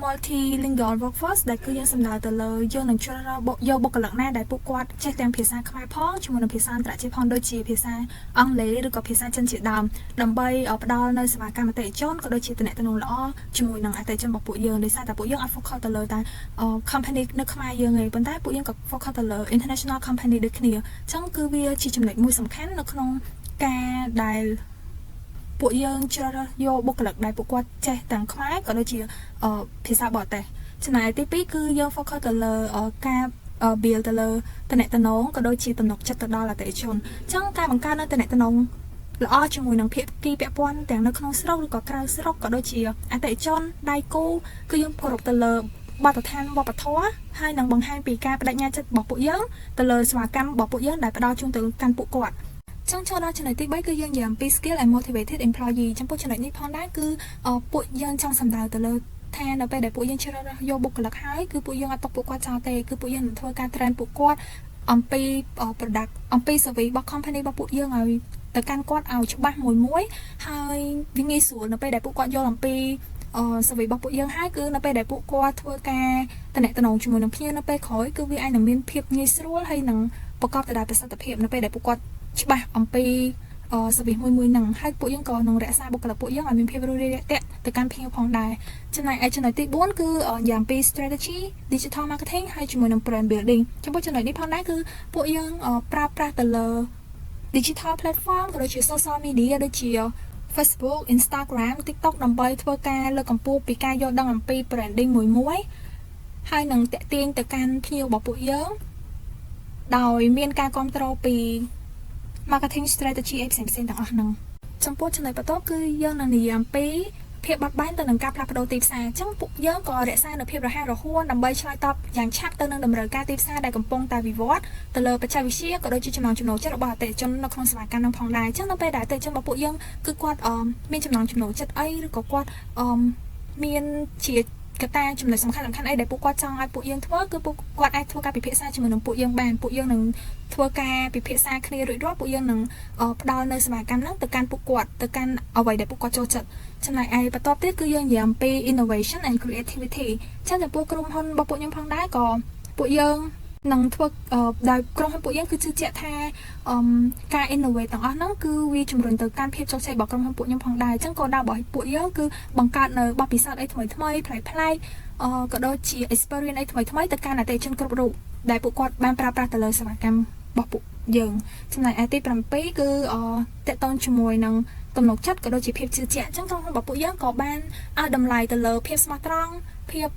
Multilingual workforce ដែលគឺយើងសំដៅទៅលើយើងនឹងជ្រើសរើសយកបុគ្គលិកណាដែលពួកគាត់ចេះទាំងភាសាខ្មែរផងជាមួយនឹងភាសាអន្តរជាតិផងដូចជាភាសាអង់គ្លេសឬក៏ភាសាចិនជាដើមដើម្បីផ្ដល់នៅសេវាកម្មអតិថិជនក៏ដូចជាទំនាក់ទំនងល្អជាមួយនឹងអតិថិជនរបស់ពួកយើងដោយសារតែពួកយើងអត់ focus ទៅលើតែ company នៅខ្មែរយើងឯងប៉ុន្តែពួកយើងក៏ focus ទៅលើ international company ដូចគ្នាអញ្ចឹងគឺវាជាចំណុចមួយសំខាន់នៅក្នុងការដែលពួកយើងជ្រើសរើសយកបុគ្គលិកដែលពួកគាត់ចេះទាំងខ្មែរក៏ដូចជាភាសាបរទេសចំណែកទី2គឺយើង focus ទៅលើការ build ទៅលើតំណតំណងក៏ដូចជាទំនុកចិត្តទៅដល់អតិថិជនអញ្ចឹងការបង្កើតនៅតំណតំណងល្អជាមួយនឹងភាគីពាក់ព័ន្ធទាំងនៅក្នុងស្រុកឬក៏ក្រៅស្រុកក៏ដូចជាអតិថិជនដៃគូគឺយើងគោរពទៅលើបទដ្ឋានវប្បធម៌ហើយនឹងបង្ហាញពីការបដិញ្ញាចិត្តរបស់ពួកយើងទៅលើសេវាកម្មរបស់ពួកយើងដែលផ្ដល់ជូនទៅកាន់ពួកគាត់ចង់ចូលដល់ចំណុចទី3គឺយើងនិយាយអំពី skill and motivated employee ចំពោះចំណុចនេះផងដែរគឺពួកយើងចង់សំដៅទៅលើថានៅពេលដែលពួកយើងជ្រើសរើសយកបុគ្គលិកហើយគឺពួកយើងអត់ទុកពួកគាត់ចោលទេគឺពួកយើងនឹងធ្វើការ train ពួកគាត់អំពី product អំពី service របស់ company របស់ពួកយើងឲ្យទៅកាន់គាត់ឲ្យច្បាស់មួយមួយហើយវាងាយស្រួលនៅពេលដែលពួកគាត់យល់អំពីអឺ service របស់ពួកយើងហើយគឺនៅពេលដែលពួកគាត់ធ្វើការតំណតំណងជាមួយនឹងភ្ញៀវនៅពេលក្រោយគឺវាអាចនឹងមានភាពងាយស្រួលហើយនឹងប្រកបទៅដោយប្រសិទ្ធភាពនៅពេលដែលពួកគាត់ច្បាស់អំពីអឺ service មួយមួយហ្នឹងហើយពួកយើងក៏នឹងរក្សាបុគ្គលិកពួកយើងឲ្យមានភាពរួសរាយរាក់ទាក់ទៅកាន់ភ្ញៀវផងដែរចំណែកឯចំណុចទី4គឺយ៉ាងពី strategy digital marketing ហើយជាមួយនឹង brand building ចំពោះចំណុចនេះផងដែរគឺពួកយើងប្រើប្រាស់ទៅលើ digital platform ក៏ដូចជា social media ដូចជា Facebook, Instagram, TikTok ដើម្បីធ្វើការលើកកម្ពស់ពីការយល់ដឹងអំពី branding មួយមួយហើយនឹងតាក់ទាញទៅកាន់ភ្ញៀវរបស់ពួកយើងដោយមានការគ្រប់គ្រងពី marketing strategy អីផ្សេងៗទាំងអស់ហ្នឹងចំពោះចំណុចបន្ទាប់គឺយើងនឹងនិយាយអំពីភាពបត់បែនទៅនឹងការផ្លាស់ប្ដូរទីផ្សារអញ្ចឹងពួកយើងក៏រក្សានូវភាពរហ័សរហួនដើម្បីឆ្លើយតបយ៉ាងឆាប់ទៅនឹងតម្រូវការទីផ្សារដែលកំពុងតែវិវត្តទៅលើបច្ចេកវិទ្យាក៏ដូចជាចំណង់ចំណូលចិត្តរបស់អតិថិជននៅក្នុងសេវាកម្មនឹងផងដែរអញ្ចឹងនៅពេលដែលអតិថិជនរបស់ពួកយើងគឺគាត់មានចំណង់ចំណូលចិត្តអីឬក៏គាត់មានជាកត្តាចំណុចសំខាន់សំខាន់អីដែលពួកគាត់ចង់ឲ្យពួកយើងធ្វើគឺពួកគាត់អាចធ្វើការពិភាក្សាជាមួយនឹងពួកយើងបានពួកយើងនឹងធ្វើការពិភាក្សាគ្នារួចរាល់ពួកយើងនឹងផ្ដល់នៅសេវាកម្មហ្នឹងទៅកាន់ពួកគាត់ទៅកាន់អ្វីដែលពួកគាត់ចូលចិត្តចំណែកឯបន្ទាប់ទៀតគឺយើងនិយាយអំពី innovation and creativity ចឹងចំពោះក្រុមហ៊ុនរបស់ពួកខ្ញុំផងដែរក៏ពួកយើងនឹងធ្វើដោយក្រុមហ៊ុនពួកយើងគឺជឿជាក់ថាការ innovate ទាំងអស់ហ្នឹងគឺវាជំរុញទៅកាន់ភាពជោគជ័យរបស់ក្រុមហ៊ុនពួកខ្ញុំផងដែរអញ្ចឹងគោលដៅរបស់ពួកយើងគឺបង្កើតនៅបទពិសោធន៍អីថ្មីថ្មីប្លែកប្លែកអឺក៏ដូចជា experience អីថ្មីថ្មីទៅកាន់អតិថិជនគ្រប់រូបដែលពួកគាត់បានប្រើប្រាស់ទៅលើសេវាកម្មរបស់ពួកយើងចំណែកឯទី7គឺទាក់ទងជាមួយនឹងទំនុកចិត្តក៏ដូចជាភាពជឿជាក់អញ្ចឹងក្រុមហ៊ុនរបស់ពួកយើងក៏បានឲ្យតម្លៃទៅលើភាពស្មោះត្រង់ភាព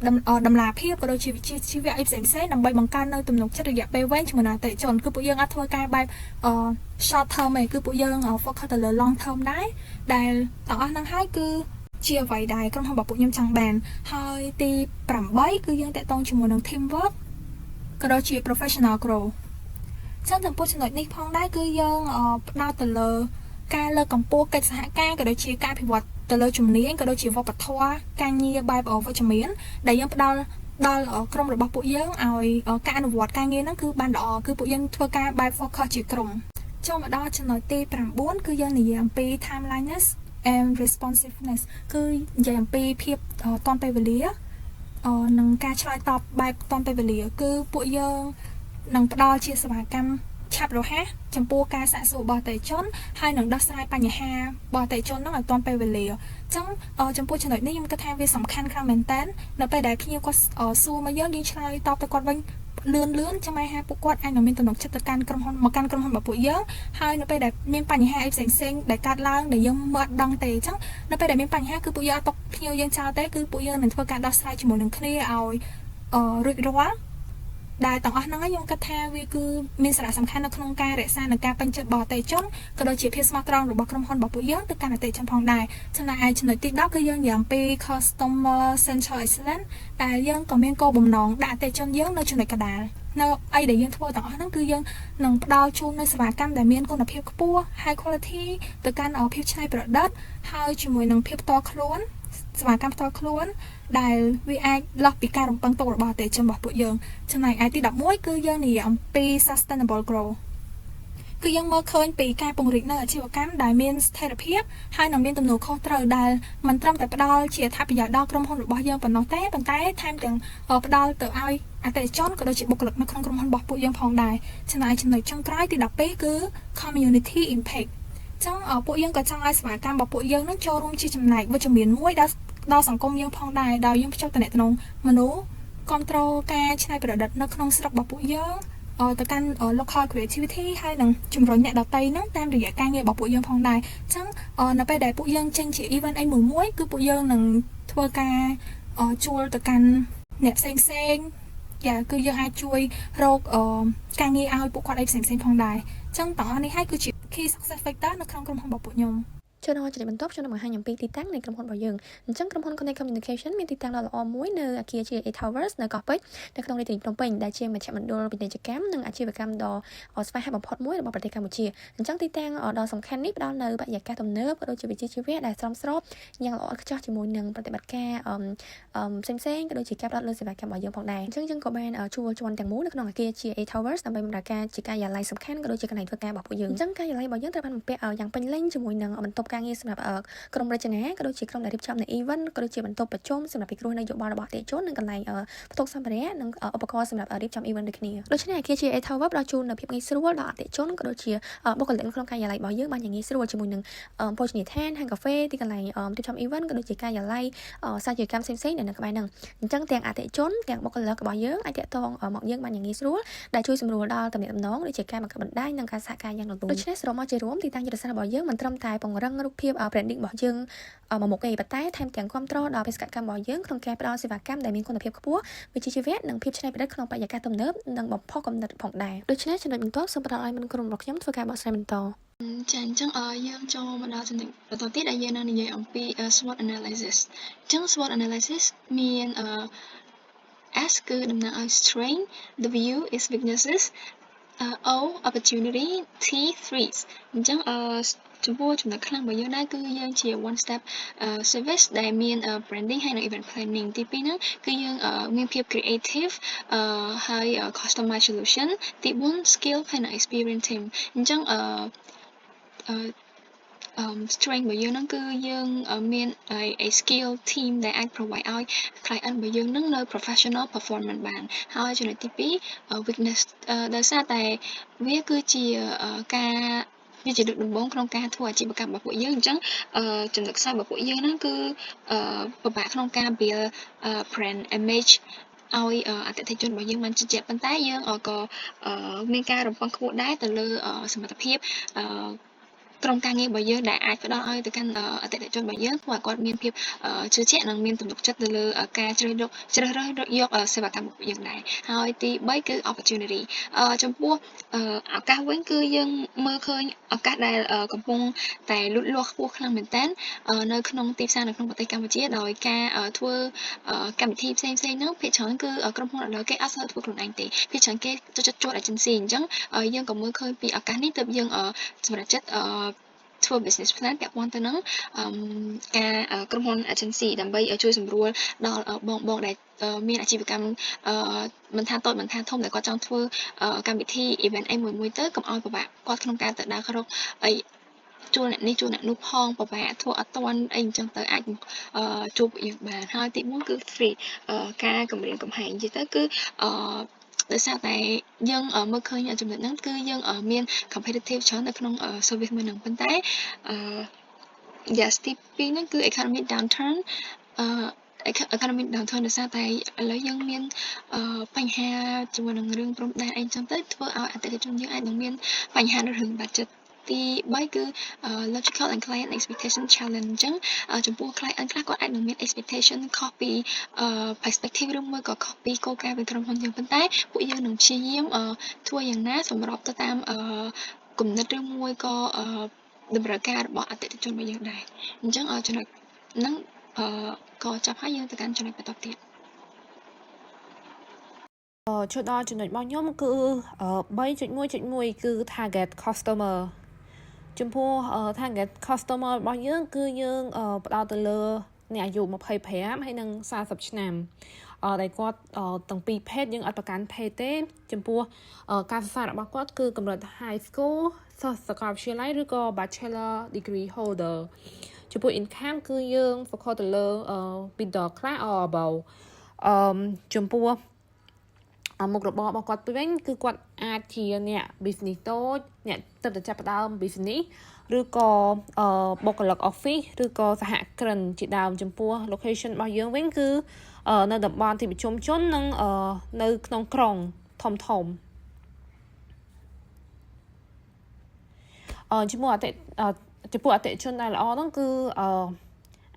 តម្លាភាពក៏ដូចជាវិជ្ជាជីវៈអីផ្សេងផ្សេងដើម្បីបង្កើននៅទំនុកចិត្តរយៈពេលវែងជាមួយនឹងអតិថិជនគឺពួកយើងអត់ធ្វើការបែប short term ទេគឺពួកយើង focus ទៅលើ long term ដែរដែលទាំងអស់ហ្នឹងហើយគឺជាអ្វីដែលក្រុមហ៊ុនរបស់ពួកខ្ញុំចង់បានហើយទី8គឺយើងទាក់ទងជាមួយនឹង team work ក៏ដូចជា professional growth ចឹងចំពោះចំណុចនេះផងដែរគឺយើងផ្ដោតទៅលើការលើកកម្ពស់កិច្ចសហការក៏ដូចជាការអភិវឌ្ឍទៅលើជំនាញក៏ដូចជាវប្បធម៌ការងារបែបវិជ្ជមានដែលយើងផ្ដល់ដល់ក្រុមរបស់ពួកយើងឲ្យការអនុវត្តការងារហ្នឹងគឺបានល្អគឺពួកយើងធ្វើការបែប focus ជាក្រុមចូលមកដល់ចំណុចទី9គឺយើងនិយាយអំពី timeliness and responsiveness គឺនិយាយអំពីភាពទាន់ពេលវេលានិងការឆ្លើយតបបែបទាន់ពេលវេលាគឺពួកយើងនឹងផ្ដល់ជាសេវាកម្មឆាប់រហ័សចំពោះការសាកសួររបស់អតិថិជនហើយនឹងដោះស្រាយបញ្ហារបស់អតិថិជនហ្នឹងឲ្យទាន់ពេលវេលាអញ្ចឹងចំពោះចំណុចនេះខ្ញុំគិតថាវាសំខាន់ខ្លាំងមែនតើនៅពេលដែលភ្ញៀវគាត់សួរមកយើងយើងឆ្លើយតបទៅគាត់វិញលឿនលឿនចាំឲ្យហាពួកគាត់អាចនឹងមានទំនុកចិត្តទៅកាន់ក្រុមហ៊ុនមកកាន់ក្រុមហ៊ុនរបស់ពួកយើងហើយនៅពេលដែលមានបញ្ហាអីផ្សេងផ្សេងដែលកើតឡើងដែលយើងមើលអត់ដឹងទេអញ្ចឹងនៅពេលដែលមានបញ្ហាគឺពួកយើងអត់ទុកភ្ញៀវយើងចោលទេគឺពួកយើងនឹងធ្វើការដោះស្រាយជាមួយនឹងគ្នាឲ្យរួចរាល់ដែលទាំងអស់ហ្នឹងខ្ញុំគិតថាវាគឺមានសារៈសំខាន់នៅក្នុងការរក្សានិងការពេញចិត្តរបស់អតិថិជនក៏ដូចជាភាពស្មោះត្រង់របស់ក្រុមហ៊ុនរបស់ពួកយើងទៅកាន់អតិថិជនផងដែរចំណែកឯចំណុចទី10គឺយើងនិយាយអំពី customer centered excellence ដែលយើងក៏មានគោលបំណងដាក់អតិថិជនយើងនៅចំណុចកណ្ដាលនៅអីដែលយើងធ្វើទាំងអស់ហ្នឹងគឺយើងនឹងផ្ដល់ជូននូវសេវាកម្មដែលមានគុណភាពខ្ពស់ high quality ទៅកាន់ភាពច្នៃប្រឌិតហើយជាមួយនឹងភាពផ្ទាល់ខ្លួនសេវាកម្មផ្ទាល់ខ្លួនដែលវាអាចលើសពីការរំពឹងទុករបស់អតិថិជនរបស់ពួកយើងចំណែកឯទី11គឺយើងនិយាយអំពី sustainable growth គឺ គឺយើងមើលឃើញពីការពង្រីកនៅអាជីវកម្មដែលមានស្ថិរភាពហើយនឹងមានទំនួលខុសត្រូវដែលមិនត្រឹមតែផ្ដល់ជាអត្ថប្រយោជន៍ដល់ក្រុមហ៊ុនរបស់យើងប៉ុណ្ណោះទេប៉ុន្តែថែមទាំងផ្ដល់ទៅឲ្យអតិថិជនក៏ដូចជាបុគ្គលិកនៅក្នុងក្រុមហ៊ុនរបស់ពួកយើងផងដែរចំណែកចំណុចចុងក្រោយទី12គឺ community impact ចឹងពួកយើងក៏ចង់ឲ្យសេវាកម្មរបស់ពួកយើងនឹងចូលរួមជាចំណែកវិជ្ជមានមួយដល់ដល់សង្គមយើងផងដែរដោយយើងភ្ជាប់ទំនាក់ទំនងមនុស្សគ្រប់គ្រងការច្នៃប្រឌិតនៅក្នុងស្រុករបស់ពួកយើងទៅកាន់ local creativity ហើយនឹងជំរុញអ្នកដទៃហ្នឹងតាមរយៈការងាររបស់ពួកយើងផងដែរអញ្ចឹងនៅពេលដែលពួកយើងចេញជា event អីមួយមួយគឺពួកយើងនឹងធ្វើការជួលទៅកាន់អ្នកផ្សេងផ្សេងយ៉ាគឺយើងអាចជួយរកការងារឲ្យពួកគាត់អីផ្សេងផ្សេងផងដែរអញ្ចឹងទាំងអស់នេះហើយគឺជា key success factor នៅក្នុងក្រុមហ៊ុនរបស់ពួកខ្ញុំ ចូលដល់ចំណុចបន្ទាប់ខ្ញុំនឹងបង្ហាញអំពីទីតាំងនៃក្រុមហ៊ុនរបស់យើងអញ្ចឹងក្រុមហ៊ុន Connect Communication មានទីតាំងដ៏ល្អមួយនៅអគារ GA Towers នៅកោះពេជ្រនៅក្នុងរាជធានីភ្នំពេញដែលជាមជ្ឈមណ្ឌលពាណិជ្ជកម្មនិងអាជីវកម្មដ៏ស្វាហាប់បំផុតមួយរបស់ប្រទេសកម្ពុជាអញ្ចឹងទីតាំងដ៏សំខាន់នេះផ្ដល់នូវបរិយាកាសទំនើបក៏ដូចជាវិជ្ជាជីវៈដែលសមស្របយ៉ាងល្អឥតខ្ចោះជាមួយនឹងប្រតិបត្តិការផ្សេងៗក៏ដូចជាការផ្ដោតលើសេវាកម្មរបស់យើងផងដែរអញ្ចឹងយើងក៏បានជួលជាន់ទាំងមូលនៅក្នុងអគារ GA Towers ដើម្បីបម្រើការជាការិយាល័យសំខាន់ក៏ដូចជាកន្លែងធ្វើការរបស់ពួកយើងអញ្ចឹងការិយាល័យរបស់យើងត្រូវបានបំពាក់យ៉ាងពេញលេញជាមួយនឹងបន្ទប់ការងារសម្រាប់ក្រុមរចនាក៏ដូចជាក្រុមដែលរៀបចំនៅ event ក៏ដូចជាបន្ទប់ប្រជុំសម្រាប់ពិគ្រោះនៅយោបល់របស់អតិថិជននិងកន្លែងផ្ទុកសម្ភារៈនិងឧបករណ៍សម្រាប់រៀបចំ event ដូចគ្នាដូច្នេះអគារ GA Tower ផ្ដល់ជូននូវភាពងាយស្រួលដល់អតិថិជនក៏ដូចជាបុគ្គលិកក្នុងការិយាល័យរបស់យើងបានយ៉ាងងាយស្រួលជាមួយនឹងភោជនីយដ្ឋានហាងកាហ្វេទីកន្លែងរៀបចំ event ក៏ដូចជាការិយាល័យសាជីវកម្មផ្សេងៗដែលនៅក្បែរហ្នឹងអញ្ចឹងទាំងអតិថិជនទាំងបុគ្គលិករបស់យើងអាចទាក់ទងមកយើងបានយ៉ាងងាយស្រួលដែលជួយសម្រួលដល់ទំនាក់ទំនងដូចជាការបង្កើតបណ្ដាញនិងការសហការយ៉ាងរលូនដូច្នេះសរុបមកជារួមទីតាំងយុទ្ធសាស្ត្ររបស់យើងមិនត្រឹមតែពង្រឹងរូបភាព branding របស់យើងមកមុខទេប៉ុន្តែថែមទាំងគ្រប់គ្រងដល់បេសកកម្មរបស់យើងក្នុងការផ្ដល់សេវាកម្មដែលមានគុណភាពខ្ពស់វិជ្ជាជីវៈនិងភាពច្នៃប្រឌិតក្នុងបរិយាកាសទំនើបនិងបំផុសគំនិតផងដែរដូច្នេះចំណុចបន្ទាប់សូមផ្ដល់ឲ្យមិត្តក្រុមរបស់ខ្ញុំធ្វើការបកស្រាយបន្ត ចាអញ្ចឹងយើងចូលមកដល់ចំណុចបន្តទៀតដែលយើងនឹងនិយាយអំពី SWOT analysis អញ្ចឹង SWOT analysis មាន S គឺតំណាងឲ្យ strength, W is weaknesses, O opportunity, T threats អញ្ចឹងចំពោះចំណុចខ្លាំងរបស់យើងដែរគឺយើងជា one step service ដែលមាន branding ហើយនិង event planning ទី2ហ្នឹងគឺយើងមានភាព creative ហើយ customize solution ទី4 skill ហើយនិង experience team អញ្ចឹងអឺ strength របស់យើងហ្នឹងគឺយើងមាន a skill team ដែលអាច provide ឲ្យ client របស់យើងហ្នឹងនៅ professional performance បានហើយចំណុចទី2 weakness ដោយសារតែវាគឺជាការវាជាលើកដំបូងក្នុងការធ្វើអាជីវកម្មរបស់ពួកយើងអញ្ចឹងចំណុចខ្សោយរបស់ពួកយើងហ្នឹងគឺពិបាកក្នុងការ build brand image ឲ្យអតិថិជនរបស់យើងបានជឿជាក់ប៉ុន្តែយើងក៏មានការរំពឹងខ្ពស់ដែរទៅលើសមត្ថភាពក្រុមការងាររបស់យើងដែលអាចផ្ដល់ឲ្យទៅកាន់អតិថិជនរបស់យើងធ្វើឲ្យគាត់មានភាពជឿជាក់និងមានទំនុកចិត្តទៅលើការជ្រើសរើសជ្រើសរើសយកសេវាកម្មរបស់យើងដែរហើយទី3គឺ opportunity ចំពោះឱកាសវិញគឺយើងមើលឃើញឱកាសដែលកំពុងតែលូតលាស់ខ្ពស់ខ្លាំងមែនទែននៅក្នុងទីផ្សារនៅក្នុងប្រទេសកម្ពុជាដោយការធ្វើកម្មវិធីផ្សេងៗហ្នឹងភាគច្រើនគឺក្រុមហ៊ុនឥឡូវគេអត់សូវធ្វើខ្លួនឯងទេភាគច្រើនគេចូលចិត្តជួល agency អញ្ចឹងយើងក៏មើលឃើញពីឱកាសនេះទើបយើងសម្រេចចិត្តធ្វើ business plan ពាក់ព័ន្ធទៅនឹងការក្រុមហ៊ុន agency ដើម្បីជួយសម្រួលដល់បងបងដែលមានអាជីវកម្មមិនថាតូចមិនថាធំដែលគាត់ចង់ធ្វើកម្មវិធី event អីមួយមួយទៅកុំឲ្យពិបាកគាត់ក្នុងការទៅដើររកអីជួលអ្នកនេះជួលអ្នកនោះផងពិបាកធ្វើអត់ទាន់អីអញ្ចឹងទៅអាចជួបយើងបានហើយទី1គឺ threat ការគម្រាមកំហែងនិយាយទៅគឺអឺដោយសារតែយើងមើលឃើញចំណុចហ្នឹងគឺយើងមាន competitive ច្រើននៅក្នុង service មួយហ្នឹងប៉ុន្តែអឺ yes ទី2ហ្នឹងគឺ economic downturn អឺ economic downturn ដោយសារតែឥឡូវយើងមានបញ្ហាជាមួយនឹងរឿងព្រំដែនអីចឹងទៅធ្វើឲ្យអតិថិជនយើងអាចនឹងមានបញ្ហានៅរឿង budget ទី3គឺ logical and client expectation challenge អញ្ចឹងចំពោះ client ខ្លះគាត់អាចនឹងមាន expectation ខុសពី perspective ឬមួយក៏ខុសពីគោលការណ៍ពីក្រុមហ៊ុនយើងប៉ុន្តែពួកយើងនឹងព្យាយាមធ្វើយ៉ាងណាសម្របទៅតាមគំនិតឬមួយក៏តម្រូវការរបស់អតិថិជនរបស់យើងដែរអញ្ចឹងចំណុចហ្នឹងក៏ចាប់ហើយយើងទៅកាន់ចំណុចបន្តទៀត ចូលដល់ចំណុចរបស់ខ្ញុំគឺ3.1.1គឺ target customer ចំពោះ target customer របស់យើងគឺយើងផ្ដោតទៅលើ អ្នកអាយុ25ហើយនិង40ឆ្នាំដែលគាត់ទាំងពីរភេទយើងអត់ប្រកាន់ភេទទេចំពោះការសិក្សារបស់គាត់គឺកម្រិត high school សិស្សសាកលវិទ្យាល័យឬក៏ bachelor degree holder ចំពោះ income គឺយើង focus ទៅលើ middle class or above អឺចំពោះមុខរបររបស់គាត់វិញគឺគាត់អាចជាអ្នក business តូចអ្នកទើបតែចាប់ផ្ដើម business ឬក៏បុគ្គលិក office ឬក៏សហគ្រិនជាដើមចំពោះ location របស់យើងវិញគឺនៅតំបន់ទីប្រជុំជននិងនៅក្នុងក្រុងធំធំអឺចំពោះអតិចំពោះអតិជនដែលល្អហ្នឹងគឺអឺ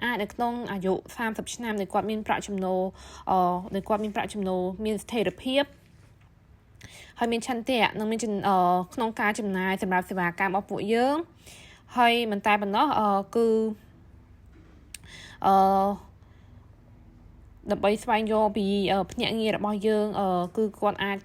អាចនៅក្នុងអាយុ30ឆ្នាំដែលគាត់មានប្រាក់ចំណូលអឺដែលគាត់មានប្រាក់ចំណូលមានស្ថិរភាពហើយមានឆន្ទៈនិងមានក្នុងការចំណាយសម្រាប់សេវាកម្មរបស់ពួកយើងហើយមិនតែប៉ុណ្ណោះគឺអឺដើម្បីស្វែងយល់ពីភ្នាក់ងាររបស់យើងគឺគាត់អាច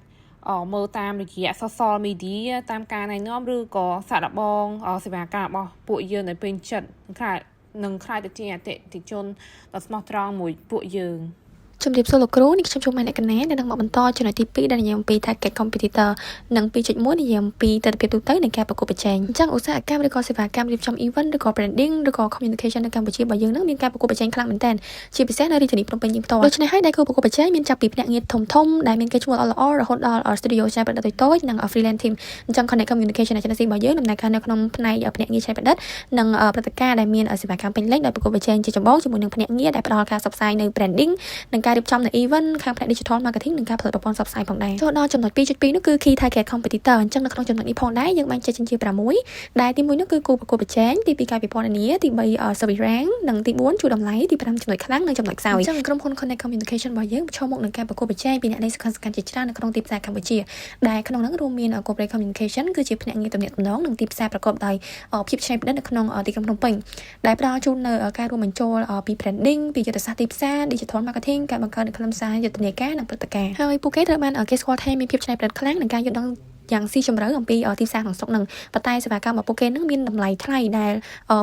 មើលតាមរយៈ social media តាមការណែនាំឬក៏សាកល្បងសេវាកម្មរបស់ពួកយើងដែលពេញចិត្តខ្លាចនឹងក្លាយទៅជាអតិថិជនដ៏ស្មោះត្រង់មួយពួកយើង។ ជំរាបសួរលោកគ្រូនេះខ្ញុំជួបម៉ែអ្នកកណាដែលនឹងមកបន្តចំណុចទី2ដែលនិយាយអំពី target competitor និង2.1និយាយអំពីទិដ្ឋភាពទូទៅនៃការប្រកួតប្រជែងអញ្ចឹងឧស្សាហកម្មឬក៏សេវាកម្មរៀបចំ event ឬក៏ branding ឬក៏ communication នៅកម្ពុជារបស់យើងនឹងមានការប្រកួតប្រជែងខ្លាំងមែនទែនជាពិសេសនៅរាជធានីភ្នំពេញយើងផ្ទាល់ដូច្នេះហើយដៃគូប្រកួតប្រជែងមានចាប់ពីភ្នាក់ងារធំធំដែលមានកេរ្តិ៍ឈ្មោះល្អៗរហូតដល់ studio ច្នៃប្រឌិតតូចៗនិង freelance team អញ្ចឹង Connect Communication Agency របស់យើងដំណើរការនៅក្នុងផ្នែកភ្នាក់ងារច្នៃប្រឌិតនិងព្រឹត្តិការណ៍ដែលមានសេវាកម្មពេញលេញដោយប្រកួតប្រជែងជាចម្បងជាមួយនឹងភ្នាក់ងារដែលផ្ដល់ការផ្សព្វផ្សាយនៅ branding និងការរៀបចំនៅ event ខាងផ្នែក digital marketing និងការផលិតប្រព័ន្ធផ្សព្វផ្សាយផងដែរចូលដល់ចំណុច2.2នោះគឺ key target competitor អញ្ចឹងនៅក្នុងចំណុចនេះផងដែរយើងបែងចែកចេញជា6ដែលទី1នោះគឺគូប្រកួតប្រជែងទី2កាយវិពណ៌នាទី3 service rank និងទី4ជួរតម្លៃទី5ចំណុចខ្លាំងនិងចំណុចខ្សោយអញ្ចឹងក្រុមហ៊ុន Connect Communication របស់យើងប្រឈមមុខនឹងការប្រកួតប្រជែងពីអ្នកលេងសំខាន់ៗជាច្រើននៅក្នុងទីផ្សារកម្ពុជាដែលក្នុងនោះរួមមាន Corporate Communication គឺជាភ្នាក់ងារទំនាក់ទំនងនិងទីផ្សារប្រកបដោយភាពច្នៃប្រឌិតនៅក្នុងទីក្រុងភ្នំពេញដែលផ្ដល់ជូននៅការរួមបញ្ចូលពី branding ពីយុទ្ធសាស្ត្រទីផ្សារ digital marketing ការបង្កើតនូវខ្លឹមសារយុទ្ធនាការនិងព្រឹត្តិការណ៍ហើយពួកគេត្រូវបានគេស្គាល់ថាមានភាពច្នៃប្រឌិតខ្លាំងនិងការយល់ដឹងយ៉ាងស៊ីជម្រៅអំពីទីផ្សារក្នុងស្រុកនឹងប៉ុន្តែសេវាកម្មរបស់ពួកគេនឹងមានតម្លៃថ្លៃដែល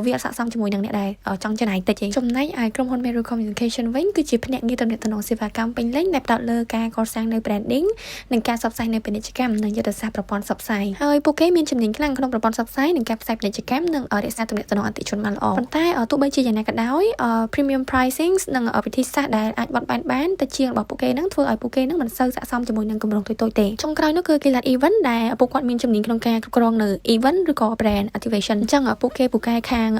វាអត់ស័ក្តិសមជាមួយនឹងអ្នកដែលចង់ចំណាយតិចឯងចំណែកឯក្រុមហ៊ុន Meru Communication វិញគឺជាភ្នាក់ងារទំនាក់ទំនងសេវាកម្មពេញលេញដែលផ្ដោតលើការកសាងនៅ branding និងការផ្សព្វផ្សាយនៅពាណិជ្ជកម្មនិងយុទ្ធសាស្ត្រប្រព័ន្ធផ្សព្វផ្សាយហើយពួកគេមានជំនាញខ្លាំងក្នុងប្រព័ន្ធផ្សព្វផ្សាយនិងការផ្សាយពាណិជ្ជកម្មនិងរក្សាទំនាក់ទំនងអតិថិជនបានល្អប៉ុន្តែទោះបីជាយ៉ាងណាក៏ដោយ premium pricing និងវិធីសាស្ត្រដែលអាចបត់បែនបានទៅជាងរបស់ពួកគេនឹងធ្វើឲ្យពួកគេនឹងមិនសូវស័ក្តិសមជាមួយនឹងគម្រោងតូចៗទេចុងក្រោយនោះគឺ Gilat Event ដែលពួកគាត់មានជំនាញក្នុងការគ្រប់គ្រងនៅ event ឬក៏ brand activation អញ្ចឹងពួកគេពូកែខាង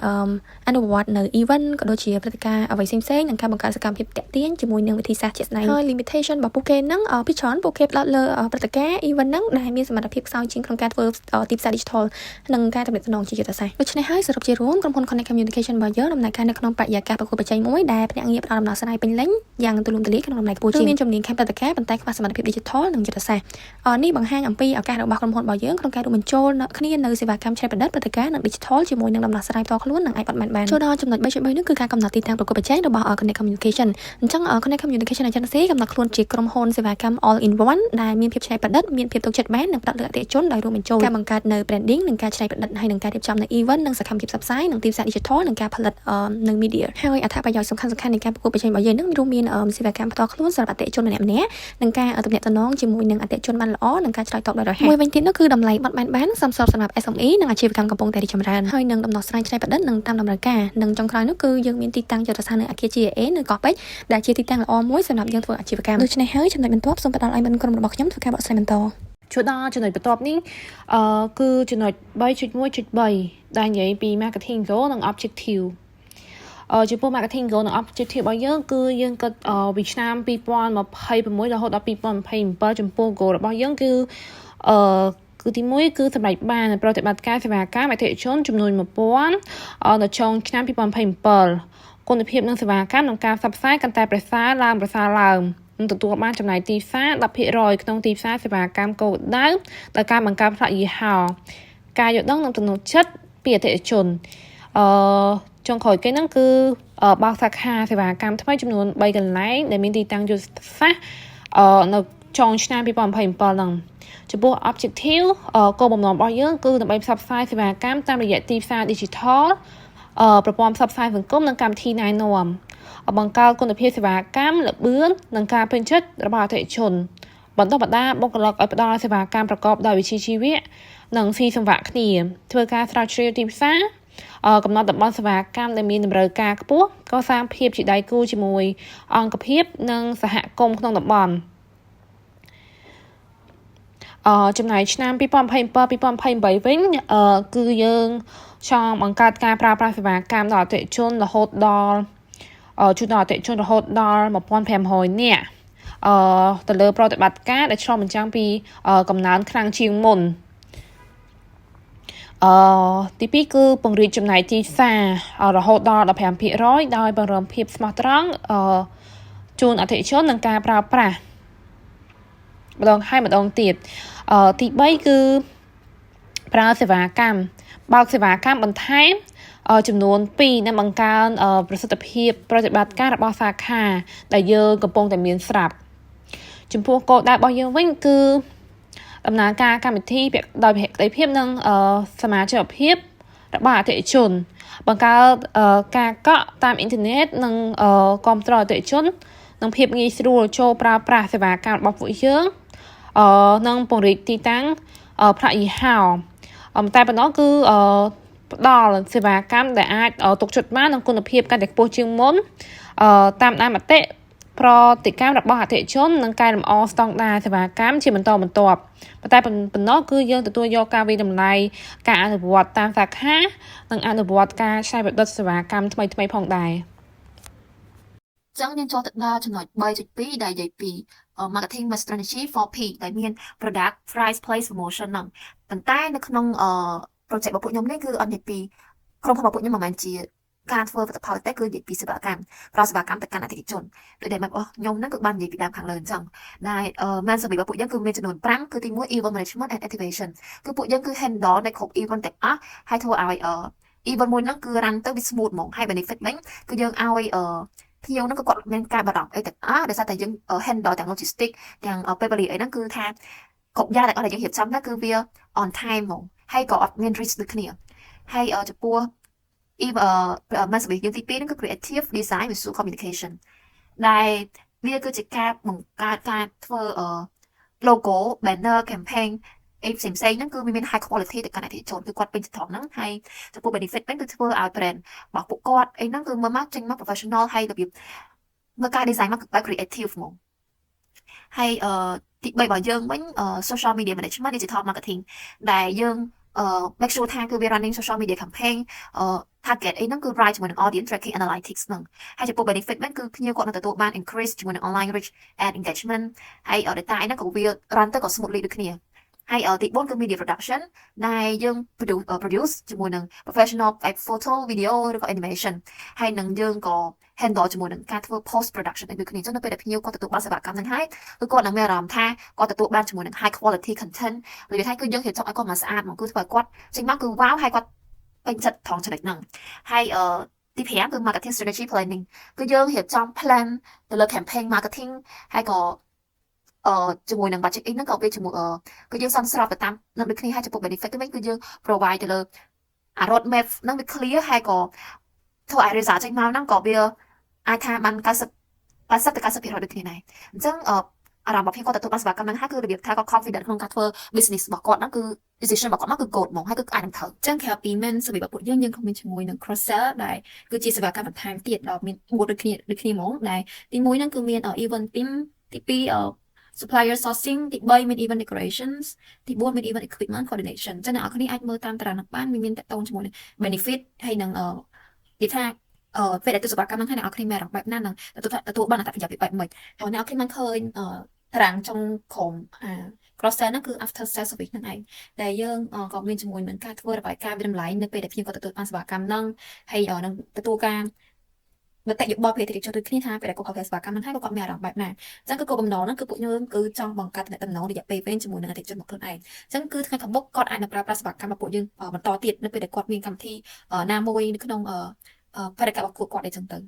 អនុវត្តនៅ event ក៏ដូចជាព្រឹត្តិការណ៍អ្វីផ្សេងៗនិងការបង្កើតសកម្មភាពតាក់ទាញជាមួយនឹងវិធីសាស្ត្រជាក់ស្ដែងហើយ limitation របស់ពួកគេហ្នឹងពីច្រើនពួកគេផ្ដោតលើព្រឹត្តិការណ៍ event ហ្នឹងដែលមានសមត្ថភាពខ្សោយជាងក្នុងការធ្វើទីផ្សារ digital និងការទំនាក់ទំនងជាយុទ្ធសាស្ត្រដូច្នេះហើយសរុបជារួមក្រុមហ៊ុន Connect Communication របស់យើងដំណើរការនៅក្នុងបរិយាកាសប្រកួតប្រជែងមួយដែលភ្នាក់ងារផ្ដល់ដំណោះស្រាយពេញលេញយ៉ាងទូលំទូលាយក្នុងតម្លៃខ្ពស់ជាងមានជំនាញខាងព្រឹត្តិការណ៍ប៉ុន្តែខ្វះសមត្ថភាព digital និងយុទ្ធសាស្ត្រនេះបង្ហាញអំពីឱកាសរបស់ក្រុមហ៊ុនរបស់យើងក្នុងការរួមបញ្ចូលគ្នានៅសេវាកម្មច្នៃប្រឌិតព្រឹត្តិការណ៍និង digital ជាមួយនឹងដំណោះស្រាយផ្ទាល់ខ្លួននិងអាចបត់បែនបានចូលដល់ចំណុច3.3នោះគឺការកំណត់ទីតាំងប្រកួតប្រជែងរបស់ Connect Communication អញ្ចឹង Connect Communication Agency កំណត់ខ្លួនជាក្រុមហ៊ុនសេវាកម្ម all in one ដែលមានភាពច្នៃប្រឌិតមានភាពទុកចិត្តបាននិងផ្ដោតលើអតិថិជនដោយរួមបញ្ចូលការបង្កើតនៅ branding និងការច្នៃប្រឌិតហើយនិងការរៀបចំនៅ event និងសកម្មភាពផ្សព្វផ្សាយនិងទីផ្សារ digital និងការផលិតនៅ media ហើយអត្ថប្រយោជន៍សំខាន់ៗនៃការប្រកួតប្រជែងរបស់យើងនឹងរួមមានសេវាកម្មផ្ទាល់ខ្លួនសម្រាប់អតិថិជនម្នាក់ៗនិងការទំនាក់ទំនងជាមួយនឹងអតិថិជនបានល្អនិងការឆ្លើយតបដោយរហ័សមួយវិញទៀតនោះគឺតម្លៃបត់បែនបានសមស្របសម្រាប់ SME និងអាជីវកម្មកំពុងតែរីកចម្រើនហើយនឹងដំណោះស្រាយច្នៃប្រឌិតនិងតាមតម្រូវការនិងចុងក្រោយនោះគឺយើងមានទីតាំងយុទ្ធសាស្ត្រនៅអគារ GA នៅកោះពេជ្រដែលជាទីតាំងល្អមួយសម្រាប់យើងធ្វើអាជីវកម្មដូច្នេះហើយចំណុចបន្ទាប់សូមផ្ដល់ឲ្យមិត្តក្រុមរបស់ខ្ញុំធ្វើការបកស្រាយបន្ត ចូលដល់ចំណុចបន្ទាប់នេះអឺគឺចំណុច3.1.3ដែលនិយាយពី marketing goal និង objective អឺចំពោះ marketing goal និង objective របស់យើងគឺយើងគិតពីឆ្នាំ2026រហូតដល់2027ចំពោះ goal របស់យើងគឺអឺគឺទី1គឺសម្រេចបានប្រតិបត្តិការសេវាកម្មអតិថិជនចំនួន1000នៅចុងឆ្នាំ2027គុណភាពនិងសេវាកម្មនិងការផ្សព្វផ្សាយកាន់តែប្រសើរឡើងប្រសើរឡើងនឹងទទួលបានចំណែកទីផ្សារ10%ក្នុងទីផ្សារសេវាកម្មគោលដៅដោយការបង្កើតផ្លាកយីហោការយល់ដឹងនិងទំនុកចិត្តពីអតិថិជនអឺចុងក្រោយគេហ្នឹងគឺបើកសាខាសេវាកម្មថ្មីចំនួន3កន្លែងដែលមានទីតាំងយុទ្ធសាស្ត្រអឺនៅចុងឆ្នាំ2027ហ្នឹងចំពោះ objective គោលបំណងរបស់យើងគឺដើម្បីផ្សព្វផ្សាយសេវាកម្មតាមរយៈទីផ្សារ digital។ ប្រព័ន្ធផ្សព្វផ្សាយសង្គមនិងកម្មវិធីណែនាំបង្កើតគុណភាពសេវាកម្មល្បឿននិងការពេញចិត្តរបស់អតិថិជនបណ្ដុះបណ្ដាលបុគ្គលិកឲ្យផ្ដល់សេវាកម្មប្រកបដោយវិជ្ជាជីវៈនិងស៊ីសង្វាក់គ្នាធ្វើការស្រាវជ្រាវទីផ្សារកំណត់តំបន់សេវាកម្មដែលមានតម្រូវការខ្ពស់កសាងភាពជាដៃគូជាមួយអង្គភាពនិងសហគមន៍ក្នុងតំបន់ចំណែកឆ្នាំ2027 2028វិញគឺយើងចង់បង្កើតការប្រើប្រាស់សេវាកម្មដល់អតិថិជនរហូតដល់ជូនដល់អតិថិជនរហូតដល់1500នាក់ទៅលើប្រតិបត្តិការដែលឆ្លុះបញ្ចាំងពីកំណើនខ្លាំងជាងមុនទី2គឺពង្រីកចំណែកទីផ្សាររហូតដល់15%ដោយបង្កើនភាពស្មោះត្រង់ជូនអតិថិជននិងការប្រើប្រាស់ម្ដងហើយម្ដងទៀតទី3គឺប្រើសេវាកម្មបើកសេវាកម្មបន្ថែមចំនួន2និងបង្កើនប្រសិទ្ធភាពប្រតិបត្តិការរបស់សាខាដែលយើងកំពុងតែមានស្រាប់ចំពោះគោលដៅរបស់យើងវិញគឺដំណើរការកម្មវិធីដោយភក្ដីភាពនិងសមាជិកភាពរបស់អតិថិជនបង្កើតការកក់តាមអ៊ីនធឺណិតនិងគ្រប់គ្រងអតិថិជននិងភាពងាយស្រួលចូលប្រើប្រាស់សេវាកម្មរបស់ពួកយើងនិងពង្រីកទីតាំងផ្លាកយីហោតែប៉ុណ្ណោះគឺផ្ដល់សេវាកម្មដែលអាចទុកចិត្តបាននិងគុណភាពកាន់តែខ្ពស់ជាងមុនតាមដានមតិប្រតិកម្មរបស់អតិថិជននិងកែលម្អស្តង់ដារសេវាកម្មជាបន្តបន្ទាប់ប៉ុន្តែប៉ុណ្ណោះគឺយើងទទួលយកការវាយតម្លៃការអនុវត្តតាមសាខានិងអនុវត្តការច្នៃប្រឌិតសេវាកម្មថ្មីៗផងដែរ ចឹងយើងចូលទៅដល់ចំណុច3.2ដែលនិយាយពី marketing strategy 4P ដែលមាន product price place promotion ហ្នឹងប៉ុន្តែនៅក្នុង project របស់ពួកខ្ញុំនេះគឺអត់និយាយពីក្រុមហ៊ុនរបស់ពួកខ្ញុំមិនមែនជាការធ្វើផលិតផលទេគឺនិយាយពីសេវាកម្មផ្ដល់សេវាកម្មទៅកាន់អតិថិជនដោយដែលរបស់ខ្ញុំហ្នឹងគឺបាននិយាយពីដើមខាងលើអញ្ចឹងដែល main service របស់ពួកយើងគឺមានចំនួន5គឺទី1 event management and activation គឺពួកយើងគឺ handle នៅគ្រប់ event ទាំងអស់ហើយធ្វើឲ្យ event មួយហ្នឹងគឺ run ទៅវា smooth ហ្មងហើយ benefit វិញគឺយើងឲ្យភ្ញៀវហ្នឹងក៏គាត់មានការបារម្ភអីទាំងអស់ដោយសារតែយើង handle ទាំង logistic ទាំងពេលវេលាអីហ្នឹងគឺថាគ្រប់យ៉ាងទាំងអស់ដែលយើងរៀបចំហ្នឹងគឺវា on time ហ្មងហើយក៏អត់មាន risk ដូចគ្នាហើយចំពោះ main service យើងទី2ហ្នឹងគឺ creative design visual communication ដែលវាគឺជាការបង្កើតការធ្វើ logo banner campaign អីផ្សេងផ្សេងហ្នឹងគឺវាមាន high quality ទៅកាន់អតិថិជនគឺគាត់ពេញចិត្តត្រង់ហ្នឹងហើយចំពោះ benefit វិញគឺធ្វើឲ្យ brand របស់ពួកគាត់អីហ្នឹងគឺមើលមកចេញមក professional ហើយរបៀបមើលការ design មកគឺបែប creative ហ្មងហើយអឺទី3របស់យើងវិញ social media management digital marketing ដែលយើង make sure ថាគឺវា running social media campaign target អីហ្នឹងគឺ right ជាមួយនឹង audience tracking analytics ហ្នឹងហើយចំពោះ benefit វិញគឺភ្ញៀវគាត់នឹងទទួលបាន increase ជាមួយនឹង online reach and engagement ហើយ data អីហ្នឹងក៏វា run ទៅក៏ smoothly ដូចគ្នាហើយទី4គឺ media production ដែលយើង produce ជាមួយនឹង professional បែប photo video ឬក៏ animation ហើយនឹងយើងក៏ handle ជាមួយនឹងការធ្វើ post production អីដូចគ្នាអញ្ចឹងនៅពេលដែលភ្ញៀវគាត់ទទួលបានសេវាកម្មហ្នឹងហើយគឺគាត់នឹងមានអារម្មណ៍ថាគាត់ទទួលបានជាមួយនឹង high quality content ឬថាគឺយើងរៀបចំឲ្យគាត់មកស្អាតហ្មងគឺធ្វើឲ្យគាត់ចេញមកគឺ wow ហើយគាត់ពេញចិត្តត្រង់ចំណុចហ្នឹងហើយអឺទី5គឺ marketing strategy planning គឺយើងរៀបចំ plan ទៅលើ campaign marketing ហើយក៏ជាមួយនឹង budget អីហ្នឹងក៏វាជាមួយគឺយើងសមស្របទៅតាមនឹងដូចគ្នាហើយចំពោះ benefit វិញគឺយើង provide ទៅលើអា road map ហ្នឹងវា clear ហើយក៏ធ្វើឲ្យ result ចេញមកហ្នឹងក៏វាអាចថាបាន90 80ទៅ90%ដូចគ្នាដែរអញ្ចឹងអារម្មណ៍របស់ខ្ញុំគាត់ទទួលបានសេវាកម្មហ្នឹងហើយគឺរបៀបថាគាត់ confident ក្នុងការធ្វើ business របស់គាត់ហ្នឹងគឺ decision របស់គាត់មកគឺ good ហ្មងហើយគឺអាចនឹងត្រូវ ចឹងក្រៅពី main service របស់ពួកយើងយើងក៏មានជាមួយនឹង cross sell ដែលគឺជាសេវាកម្មបន្ថែមទៀតដ៏មានមួយដូចគ្នាដូចគ្នាហ្មងដែលទី1ហ្នឹងគឺមាន event team ទី2 supplier sourcing ទី3មាន event decorations ទី4មាន event equipment coordination ចឹងអ្នកនរគ្នាអាចមើលតាមតារាងហ្នឹងបានវាមានទាក់ទងជាមួយនឹង benefit ហើយនឹងនិយាយថាពេលដែលទស្សនកម្មហ្នឹងហើយអ្នកនរគ្នាមានអារម្មណ៍បែបណានឹងទទួលទទួលបានអត្ថប្រយោជន៍ពីបែបម៉េចហើយអ្នកនរគ្នាបានឃើញតារាងចុងក្រោមអា cross sell ហ្នឹងគឺ after sale service ហ្នឹងឯងដែលយើងក៏មានជាមួយនឹងការធ្វើរបាយការណ៍វាយតម្លៃនៅពេលដែលភ្ញៀវគាត់ទទួលបានសេវាកម្មហ្នឹងហើយនឹងទទួលការមតិយោបល់ពីអតិថិជនដូចគ្នាថាពេលដែលគាត់ប្រើសេវាកម្មហ្នឹងហើយក៏គាត់មានអារម្មណ៍បែបណាអញ្ចឹងគឺគោលបំណងហ្នឹងគឺពួកយើងគឺចង់បង្កើតទំនាក់ទំនងរយៈពេលវែងជាមួយនឹងអតិថិជនរបស់ខ្លួនឯងអញ្ចឹងគឺថ្ងៃខាងមុខគាត់អាចនឹងប្រើប្រាស់សេវាកម្មរបស់ពួកយើងបន្តទៀតនៅពេលដែលគាត់មានកម្មវិធីណាមួយនៅក្នុងផែនការរបស់ពួកគាត់អីចឹងទៅ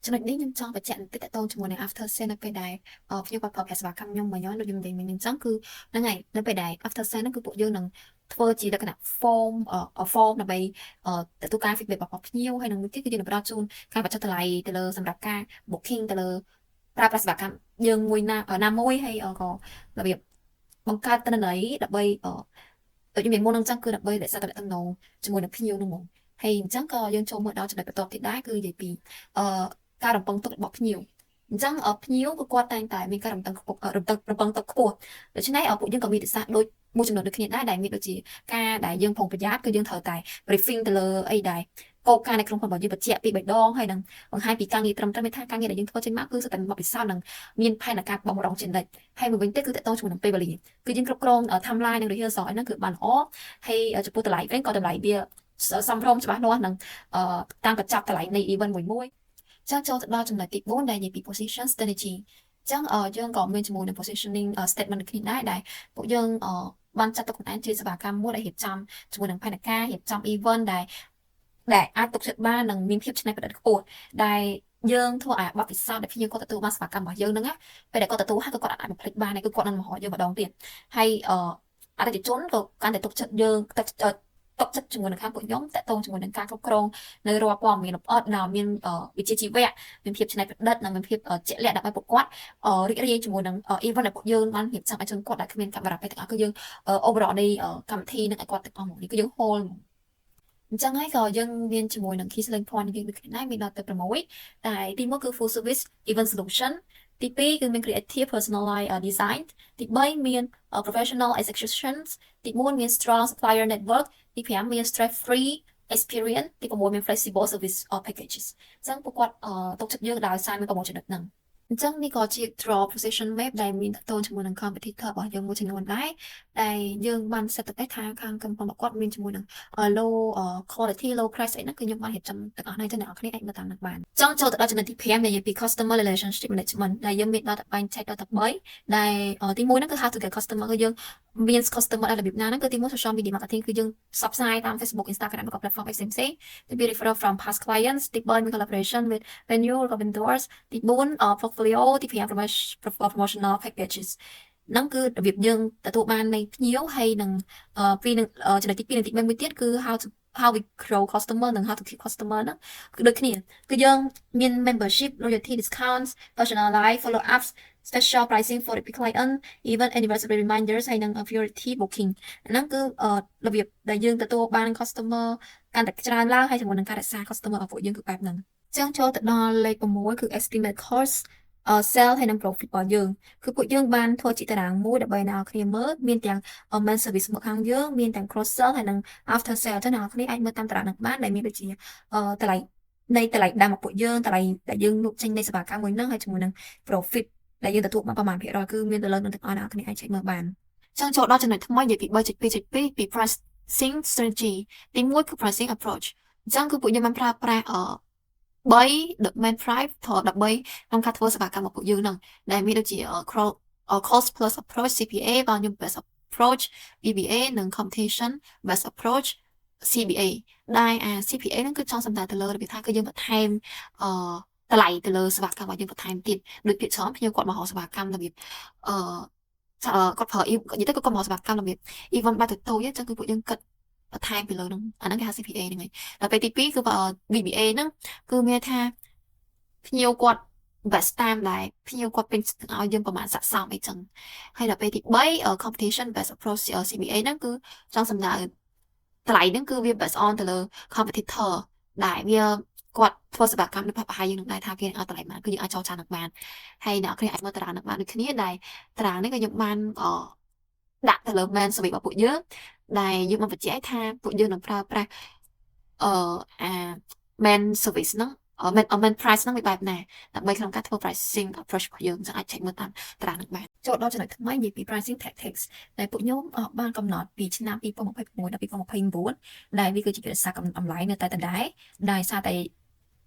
ចំណុចនេះខ្ញុំចង់បញ្ជាក់បន្តិចទាក់ទងជាមួយនឹង after sale នៅពេលដែលភ្ញៀវគាត់ប្រើប្រាស់សេវាកម្មខ្ញុំមកញ៉ាំដូចខ្ញុំនិយាយមិញអញ្ចឹងគឺហ្នឹងហើយនៅពេលដែល after sale ហ្នឹងគឺពួកយើងនឹង ធ្វើជាលក្ខណៈ form ដើម្បីទទួលការ feedback របស់ភ្ញៀវហើយនឹងមួយទៀតគឺយើងនឹងផ្ដល់ជូនការបញ្ចុះតម្លៃទៅលើសម្រាប់ការ booking ទៅលើប្រើប្រាស់សេវាកម្មយើងមួយណាណាមួយហើយក៏របៀបបង្កើតទិន្នន័យដើម្បីដូចខ្ញុំនិយាយមុនហ្នឹងចឹងគឺដើម្បីរក្សាទំនាក់ទំនងជាមួយនឹងភ្ញៀវហ្នឹងហ្មងហើយអញ្ចឹងក៏យើងចូលមកដល់ចំណុចបន្ទាប់ទៀតដែរគឺនិយាយពីអឺការរំពឹងទុករបស់ភ្ញៀវអញ្ចឹងភ្ញៀវក៏គាត់តែងតែមានការរំពឹងខ្ពស់រំពឹងរំពឹងទុកខ្ពស់ដូច្នេះពួកយើងក៏មានវិសាស្ត្រដូចមួយចំនួនដូចគ្នាដែរដែលមានដូចជាការដែលយើងប្រុងប្រយ័ត្នគឺយើងត្រូវតែ briefing ទៅលើអីដែលគោលការណ៍នៅក្នុងក្រុមរបស់យើងបញ្ជាក់ពី3ដងហើយនឹងបង្ហាញពីការងារត្រឹមត្រូវមានថាការងារដែលយើងធ្វើចេញមកគឺសុទ្ធតែបទពិសោធន៍និងមានផែនការបំរុងជានិច្ចហើយមួយវិញទៀតគឺតកតងជាមួយនឹងពេលវេលាគឺយើងគ្រប់គ្រង timeline និង rehearsal អីហ្នឹងគឺបានល្អហើយចំពោះតម្លៃវិញក៏តម្លៃវាសមរម្យច្បាស់លាស់និងតាមកញ្ចប់តម្លៃនៃ event មួយមួយចឹងចូលទៅដល់ចំណុចទី4ដែលនិយាយពី position strategy ចឹងយើងក៏មានជាមួយនឹង positioning statement ដូចគ្នាដែរដែលពួកយើងបានចាត់ទុកខ្លួនឯងជាសេវាកម្មមួយដែលរៀបចំជាមួយនឹងផែនការរៀបចំ event ដែលអាចទុកចិត្តបាននិងមានភាពច្នៃប្រឌិតខ្ពស់ដែលយើងធ្វើឲ្យបទពិសោធន៍ដែលភ្ញៀវគាត់ទទួលបានសេវាកម្មរបស់យើងហ្នឹងណាពេលដែលគាត់ទទួលហើយក៏គាត់អាចបំភ្លេចបានគឺគាត់នឹងមករកយើងម្ដងទៀតហើយអអតិថិជនក៏កាន់តែទុកចិត្តយើងទុកទុកចិត្តជាមួយនឹងខាងពួកខ្ញុំតាក់ទងជាមួយនឹងការគ្រប់គ្រងនៅរាល់ព័ត៌មានលម្អិតដែលមានវិជ្ជាជីវៈមានភាពច្នៃប្រឌិតនិងមានភាពជាក់លាក់ដើម្បីពួកគាត់រីករាយជាមួយនឹង event ដែលពួកយើងបានរៀបចំឲ្យជូនគាត់ដែលគ្មានកាមេរ៉ាពេលទាំងអស់គឺយើង overall នៃកម្មវិធីនឹងឲ្យគាត់ទាំងអស់មកនេះគឺយើង hold អញ្ចឹងហើយក៏យើងមានជាមួយនឹង key selling point យើងដូចគ្នាដែរមានដល់ទៅ6តែទី1គឺ full service event solution ទី2គឺមាន creative personalized design ទី3មាន professional executions ទី4មាន strong supplier network ទី5មាន stress free experience ទី6មាន flexible service packages អញ្ចឹងពួកគាត់ទុកចិត្តយើងដោយសារមាន6ចំណុចហ្នឹងអញ្ចឹងនេះក៏ជា draw position map ដែលមានទាក់ទងជាមួយនឹង competitor របស់យើងមួយចំនួនដែរដែលយើងបាន set ទៅថាខាងក្រុមហ៊ុនរបស់គាត់មានជាមួយនឹង low quality low price អីហ្នឹងគឺខ្ញុំបានរៀបចំទាំងអស់ហ្នឹងចឹងអ្នកនរគ្នាអាចមើលតាមនឹងបានចង់ចូលទៅដល់ចំណុចទី5និយាយពី customer relationship management ដែលយើងមានដល់តែបែងចែកដល់តែ3ដែលទី1ហ្នឹងគឺ how to get customer គឺយើងមាន customer ដល់របៀបណាហ្នឹងគឺទី1 social media marketing គឺយើងផ្សព្វផ្សាយតាម Facebook Instagram ឬក៏ platform ផ្សេងៗទី2 referral from past clients ទី3មាន collaboration with venue ឬក៏ vendors ទី4 portfolio ទី5 promotional packages ហ្នឹងគឺរបៀបយើងទទួលបាននៃភ្ញៀវហើយនឹងពីនឹងចំណុចទី2និងទី3មួយទៀតគឺ how we grow customer និង how to keep customer ហ្នឹងគឺដូចគ្នាគឺយើងមាន membership loyalty discounts personalized follow ups special pricing for repeat client even anniversary reminders ហើយនិង priority booking ហ្នឹងគឺរបៀបដែលយើងទទួលបាន customer កាន់តែច្រើនឡើងហើយជាមួយនឹងការរក្សា customer របស់ពួកយើងគឺបែបហ្នឹងចឹងចូលទៅដល់លេខ6គឺ estimate cost sale ហើយនិង profit របស់យើងគឺពួកយើងបានធ្វើជាតារាងមួយដើម្បីអ្នកនរគ្នាមើលមានទាំង main service មកខាងយើងមានទាំង cross sell ហើយនិង after sale ចឹងអ្នកនរគ្នាអាចមើលតាមតារាងនឹងបានដែលមានដូចជាតម្លៃនៃតម្លៃដើមរបស់ពួកយើងតម្លៃដែលយើងលក់ចេញនៃសេវាកម្មមួយហ្នឹងហើយជាមួយនឹង profit ដែលយើងទទួលបានប្រមាណភាគរយគឺមានទៅលើនឹងទាំងអស់អ្នកនរគ្នាអាច check មើលបានចឹងចូលដល់ចំណុចថ្មីនិយាយពី3.2.2ពី pricing strategy ទី1គឺ pricing approach អញ្ចឹងគឺពួកយើងបានប្រើប្រាស់3 the main price ដើម្បីក្នុងការធ្វើសេវាកម្មរបស់ពួកយើងហ្នឹងដែលមានដូចជា cost plus approach CPA volume based approach VBA និង competition based approach CBA ដែលអា CPA ហ្នឹងគឺចង់សំដៅទៅលើរបៀបថាគឺយើងបន្ថែមអឺតម្លៃទៅលើសេវាកម្មរបស់យើងបន្ថែមទៀតដូចភាគច្រើនភ្ញៀវគាត់មករកសេវាកម្មរបៀបអឺគាត់ប្រើនិយាយទៅគាត់មករកសេវាកម្មរបៀប event បែបតូចៗអញ្ចឹងគឺពួកយើងគិតបន្ថែមពីលើហ្នឹងអាហ្នឹងគេហៅ CPA ហ្នឹងហើយដល់ពេលទី2គឺ VBA ហ្នឹងគឺមានថាភ្ញៀវគាត់ base តាមដែលភ្ញៀវគាត់ពេញឲ្យយើងប្រហែលស័ក្តិសមអីចឹងហើយដល់ពេលទី3 competition based approach CBA ហ្នឹងគឺចង់សំដៅតម្លៃហ្នឹងគឺវា based on ទៅលើ competitor ដែលវាគាត់ធ្វើសេវាកម្មនៅប្រហែលយើងនឹងដែរថាគេឲ្យតម្លៃបានគឺយើងអាចចរចានឹងបានហើយអ្នកនរអាចមើលតារាងនឹងបានដូចគ្នាដែលតារាងនេះក៏ខ្ញុំបានអដាក់ទៅលើ main service របស់ពួកយើងដែលយើងបានបញ្ជាក់ថាពួកយើងនឹងប្រើប្រាស់អឺអា main service ហ្នឹង main price ហ្នឹងវាបែបណាដើម្បីក្នុងការធ្វើ pricing approach របស់យើងចឹងអាច check មើលតាមតារាងហ្នឹងបានចូលដល់ចំណុចថ្មីនិយាយពី pricing tactics ដែលពួកខ្ញុំបានកំណត់ពីឆ្នាំ2026ដល់2029ដែលវាគឺជាយុទ្ធសាស្ត្រកំណត់តម្លៃនៅតែដដែលដែលសារតែ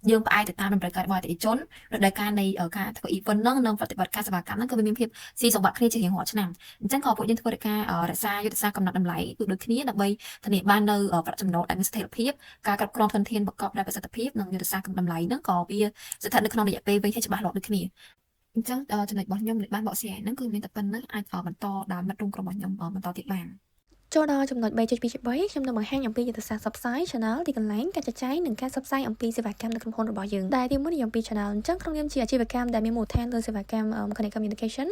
យើងផ្អែកទៅតាមតម្រូវការរបស់អតិថិជនរដូវកាលនៃការធ្វើ event ហ្នឹងនិងប្រតិបត្តិការសេវាកម្មហ្នឹងគឺវាមានភាពស៊ីសង្វាក់គ្នាជារៀងរាល់ឆ្នាំអញ្ចឹងក៏ពួកយើងធ្វើការរក្សាយុទ្ធសាស្ត្រកំណត់តម្លៃគឺដូចគ្នាដើម្បីធានាបាននៅប្រាក់ចំណូលដែលមានស្ថិរភាពការគ្រប់គ្រងធនធានប្រកបដោយប្រសិទ្ធភាពនិងយុទ្ធសាស្ត្រកំណត់តម្លៃហ្នឹងក៏វាស្ថិតនៅក្នុងរយៈពេលវែងហើយច្បាស់លាស់ដូចគ្នាអញ្ចឹងចំណុចរបស់ខ្ញុំដែលបានបកស្រាយហ្នឹងគឺមានតែប៉ុណ្្នឹងអាចបន្តដល់មិត្តរួមក្រុមរបស់ខ្ញុំបន្តទៀតបាន។ ចូលដល់ចំណុច3.2.3ខ្ញុំនឹងបង្ហាញអំពីយុទ្ធសាស្ត្រផ្សព្វផ្សាយ channel ទីកន្លែងការចែកចាយនិងការផ្សព្វផ្សាយអំពីសេវាកម្មនៅក្រុមហ៊ុនរបស់យើងដែលទីមួយនិយាយអំពី channel អញ្ចឹងក្នុងនាមជាអាជីវកម្មដែលមានមូលដ្ឋានលើសេវាកម្ម Connect Communication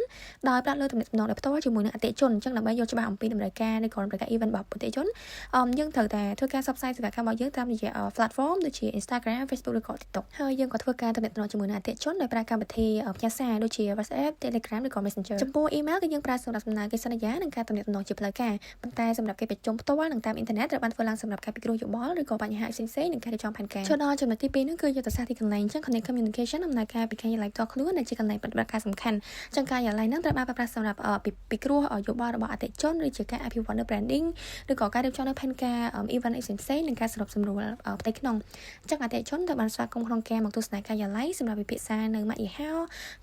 ដោយផ្ដោតលើទំនាក់ទំនងដោយផ្ទាល់ជាមួយនឹងអតិថិជនអញ្ចឹងដើម្បីយល់ច្បាស់អំពីតម្រូវការឬក៏តម្រូវការ event របស់អតិថិជនយើងត្រូវតែធ្វើការផ្សព្វផ្សាយសេវាកម្មរបស់យើងតាមរយៈ platform ដូចជា Instagram, Facebook ឬក៏ TikTok ហើយយើងក៏ធ្វើការទំនាក់ទំនងជាមួយនឹងអតិថិជនដោយប្រើកម្មវិធីផ្ញើសារដូចជា WhatsApp, Telegram ឬក៏ Messenger ចំពោះ email គឺយើងប្រើសម្រាប់សំណើកិច្ចសន្យានិងការទំនាក់ទំនងជាផ្លូវការប៉ុន្តែសម្រាប់កិច្ចប្រជុំផ្ទាល់និងតាមអ៊ីនធឺណិតត្រូវបានធ្វើឡើងសម្រាប់ការពិគ្រោះយោបល់ឬក៏បញ្ហាផ្សេងៗនិងការរៀបចំផែនការចូលដល់ចំណុចទី2នោះគឺយុទ្ធសាស្ត្រទីកន្លែងអញ្ចឹង Connect Communication ដំណើរការពីការិយាល័យផ្ទាល់ខ្លួនដែលជាកន្លែងប្រតិបត្តិការសំខាន់អញ្ចឹងការិយាល័យហ្នឹងត្រូវបានប្រើប្រាស់សម្រាប់ពិគ្រោះយោបល់របស់អតិថិជនឬជាការអភិវឌ្ឍនៅ branding ឬក៏ការរៀបចំនៅផែនការ event ផ្សេងៗនិងការសរុបសម្រួលផ្ទៃក្នុងអញ្ចឹងអតិថិជនត្រូវបានស្វាគមន៍ក្នុងការមកទស្សនាការិយាល័យសម្រាប់ពិភាក្សានៅម៉ាកយីហោ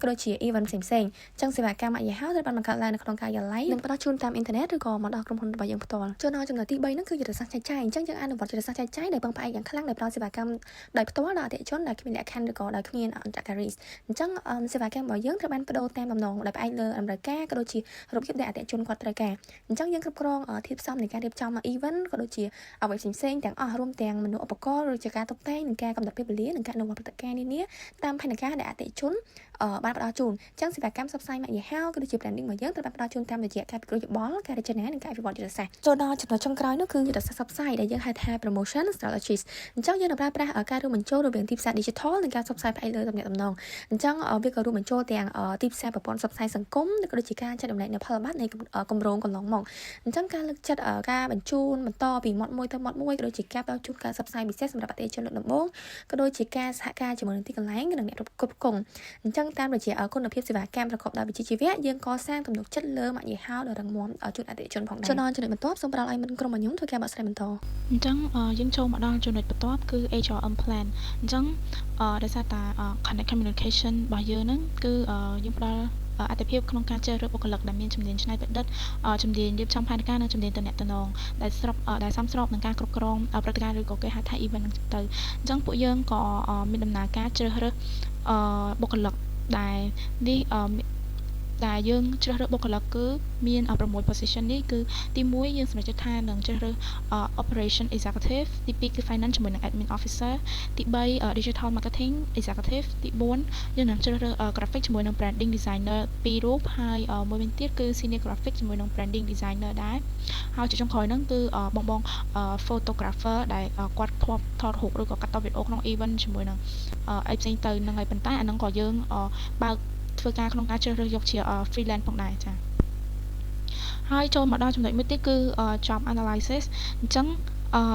ក៏ដូចជា event ផ្សេងៗអញ្ចឹងសេវាកម្មម៉ាកយីហោត្រូវបានបង្កើតឡើងនៅក្នុងការិយាល័យនិងផ្ដល់ជូនតាមអ៊ីនធឺណិតឬក៏មកដល់ក្រុមហ៊ុនរបស់យើងផ្ទាល់ចូលដល់ចំណុចទី3ហ្នឹងគឺយុទ្ធសាស្ត្រចែកចាយអញ្ចឹងយើងអនុវត្តយុទ្ធសាស្ត្រចែកចាយដោយពឹងផ្អែកយ៉ាងខ្លាំងដោយផ្ដល់សេវាកម្មដោយផ្ទាល់ដល់អតិថិជនដែលគ្មានលក្ខខណ្ឌឬក៏ដោយគ្មានអន្តរការីអញ្ចឹងសេវាកម្មរបស់យើងត្រូវបានប្ដូរតាមបំណងដោយផ្អែកលើតម្រូវការក៏ដូចជារូបភាពដែលអតិថិជនគាត់ត្រូវការអញ្ចឹងយើងគ្រប់គ្រងធាតុផ្សំនៃការរៀបចំ event ក៏ដូចជាអ្វីផ្សេងៗទាំងអស់រួមទាំងមនុស្សឧបករណ៍ឬជាការតុបតែងនិងការកំណត់ពេលវេលានិងការអនុវត្តព្រឹត្តិការណ៍នានាតាមផែនការដែលអតិថិជនបានផ្ដល់ជូនអញ្ចឹងសេវាកម្មផ្សព្វផ្សាយម៉ាកយីហោក៏ដូចជា branding របស់យើងត្រូវបានផ្ដល់ជូនតាមរយៈការពិគ្រោះយោបល់ការរចនានិងការអភិវឌ្ឍយុទ្ធសាស្ត្រចូលដល់ចំណុចចុងក្រោយនោះគឺយុទ្ធសាស្ត្រផ្សព្វផ្សាយដែលយើងហៅថា promotion strategies អញ្ចឹងយើងនឹងប្រើប្រាស់ការរួមបញ្ចូលរវាងទីផ្សារ digital និងការផ្សព្វផ្សាយផ្អែកលើទំនាក់ទំនងអញ្ចឹងវាក៏រួមបញ្ចូលទាំងទីផ្សារប្រព័ន្ធផ្សព្វផ្សាយសង្គមក៏ដូចជាការចែករំលែកនូវផលប័ត្រនៃគម្រោងកន្លងមកអញ្ចឹងការលើកចិត្តការបញ្ជូនបន្តពីមាត់មួយទៅមាត់មួយក៏ដូចជាការផ្ដល់ជូនការផ្សព្វផ្សាយពិសេសសម្រាប់អតិថិជនលើកដំបូងក៏ដូចជាការសហការជាមួយនឹងទីកន្លែងនិងអ្នកគ្រប់គ្រងអញ្ចឹងតាមរយៈគុណភាពសេវាកម្មប្រកបដោយវិជ្ជាជីវៈយើងកសាងទំនុកចិត្តលើម៉ាកយីហោដ៏រឹងមាំជូនអតិថិជនផងដែរចូលដល់ចំណុចបន្ទាប់សូមផ្ដល់ឲ្យមិត្តក្រុមរបស់ខ្ញុំធ្វើការបកស្រាយបន្ត អញ្ចឹងយើងចូលមកដល់ចំណុចបន្ទាប់គឺ HRM plan អញ្ចឹងដោយសារតា Connect Communication របស់យើងហ្នឹងគឺយើងផ្ដល់អត្ថភាពក្នុងការជ្រើសរើសបុគ្គលិកដែលមានជំនាញច្នៃប្រឌិតជំនាញរៀបចំផែនការនិងជំនាញទំនាក់ទំនងដែលស្របដែលសមស្របនឹងការគ្រប់គ្រងព្រឹត្តិការណ៍ឬក៏គេហៅថា event ហ្នឹងទៅអញ្ចឹងពួកយើងក៏មានដំណើរការជ្រើសរើសបុគ្គលិកដែលនេះដែលយើងជ្រើសរើសបុគ្គលិកគឺមាន6 position នេះគឺទី1យើងសម្រេចចិត្តថានឹងជ្រើសរើស operation executive ទី2គឺ finance ជាមួយនឹង admin officer ទី3 digital marketing executive ទី4យើងនឹងជ្រើសរើស graphic ជាមួយនឹង branding designer 2រូបហើយមួយវិញទៀតគឺ senior graphic ជាមួយនឹង branding designer ដែរហើយជាចុងក្រោយហ្នឹងគឺបងបង photographer ដែលគាត់ធ្លាប់ថតរូបឬក៏កាត់តវីដេអូក្នុង event ជាមួយនឹងអីផ្សេងទៅហ្នឹងហើយប៉ុន្តែអាហ្នឹងក៏យើងបើកធ្វើការក្នុងការជ្រើសរើសយកជា freelance ផងដែរចា៎ហើយចូលមកដល់ចំណុចមួយទៀតគឺ job analysis អញ្ចឹង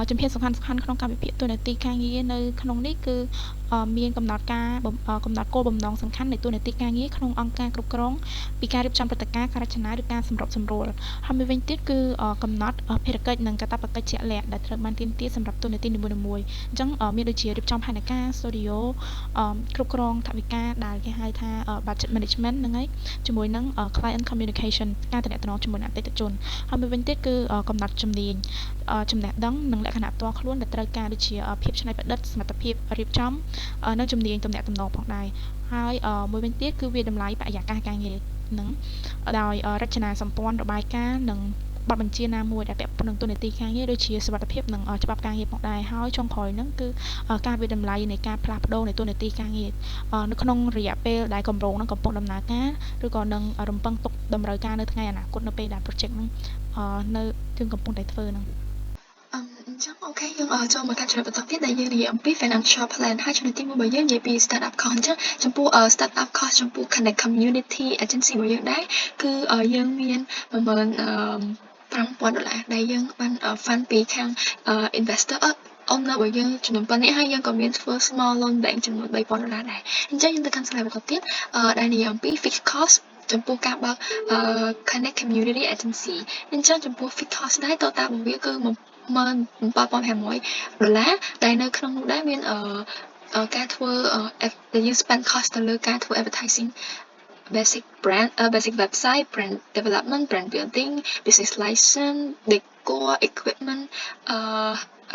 ជំហានសំខាន់សំខាន់ក្នុងការវិភាគតួនាទីការងារនៅក្នុងនេះគឺមានកំណត់ការកំណត់គោលបំណងសំខាន់នៃតួនាទីការងារក្នុងអង្គការគ្រប់គ្រងពីការរៀបចំព្រឹត្តិការណ៍ការរចនាឬការសម្របសម្រួលហើយមួយវិញទៀតគឺកំណត់ភារកិច្ចនិងកាតព្វកិច្ចជាក់លាក់ដែលត្រូវបានទាមទារសម្រាប់តួនាទីនីមួយៗអញ្ចឹងមានដូចជារៀបចំផែនការ studio គ្រប់គ្រងថវិកាដែលគេហៅថា budget management ហ្នឹងហើយជាមួយនឹង client communication ការទំនាក់ទំនងជាមួយនឹងអតិថិជនហើយមួយវិញទៀតគឺកំណត់ជំនាញចំណេះដឹងនិងលក្ខណៈផ្ទាល់ខ្លួនដែលត្រូវការដូចជាភាពច្នៃប្រឌិតសមត្ថភាពរៀបចំនិងជំនាញទំនាក់ទំនងផងដែរហើយមួយវិញទៀតគឺវាតម្លៃបរិយាកាសការងារនឹងដោយរចនាសម្ព័ន្ធរបាយការណ៍និងបទបញ្ជាណាមួយដែលពាក់ព័ន្ធនឹងតួនាទីការងារដូចជាសុវត្ថិភាពនិងច្បាប់ការងារផងដែរហើយចុងក្រោយហ្នឹងគឺការវាយតម្លៃនៃការផ្លាស់ប្ដូរនៃតួនាទីការងារនៅក្នុងរយៈពេលដែលគម្រោងហ្នឹងកំពុងដំណើរការឬក៏នឹងរំពឹងទុកតម្រូវការនៅថ្ងៃអនាគតនៅពេលដែល project ហ្នឹងនៅយើងកំពុងតែធ្វើហ្នឹង អញ្ចឹង okay យើងចូលមកកាន់ចំណុចបន្តទៀតដែលយើងនិយាយអំពី financial plan ហើយចំណុចទី1របស់យើងនិយាយពី start up cost អញ្ចឹងចំពោះ start up cost ចំពោះ Connect Community Agency របស់យើងដែរគឺយើងមាន15000ដុល្លារដែលយើងបាន fund ពីខាង investor owner របស់យើងចំនួនប៉ុណ្នេះហើយយើងក៏មានធ្វើ small loan bank ចំនួន3000ដុល្លារដែរអញ្ចឹងយើងទៅកាន់ slide បន្តទៀតដែលនិយាយអំពី fixed cost ចំពោះការបើក Connect Community Agency អញ្ចឹងចំពោះ fixed cost ដែរ total របស់វាគឺ17500ដុល្លារដែលនៅក្នុងនោះដែរមានការធ្វើដែលយើង spend cost ទៅលើការធ្វើ advertising basic brand basic website, brand development, brand building, business license, decor, equipment,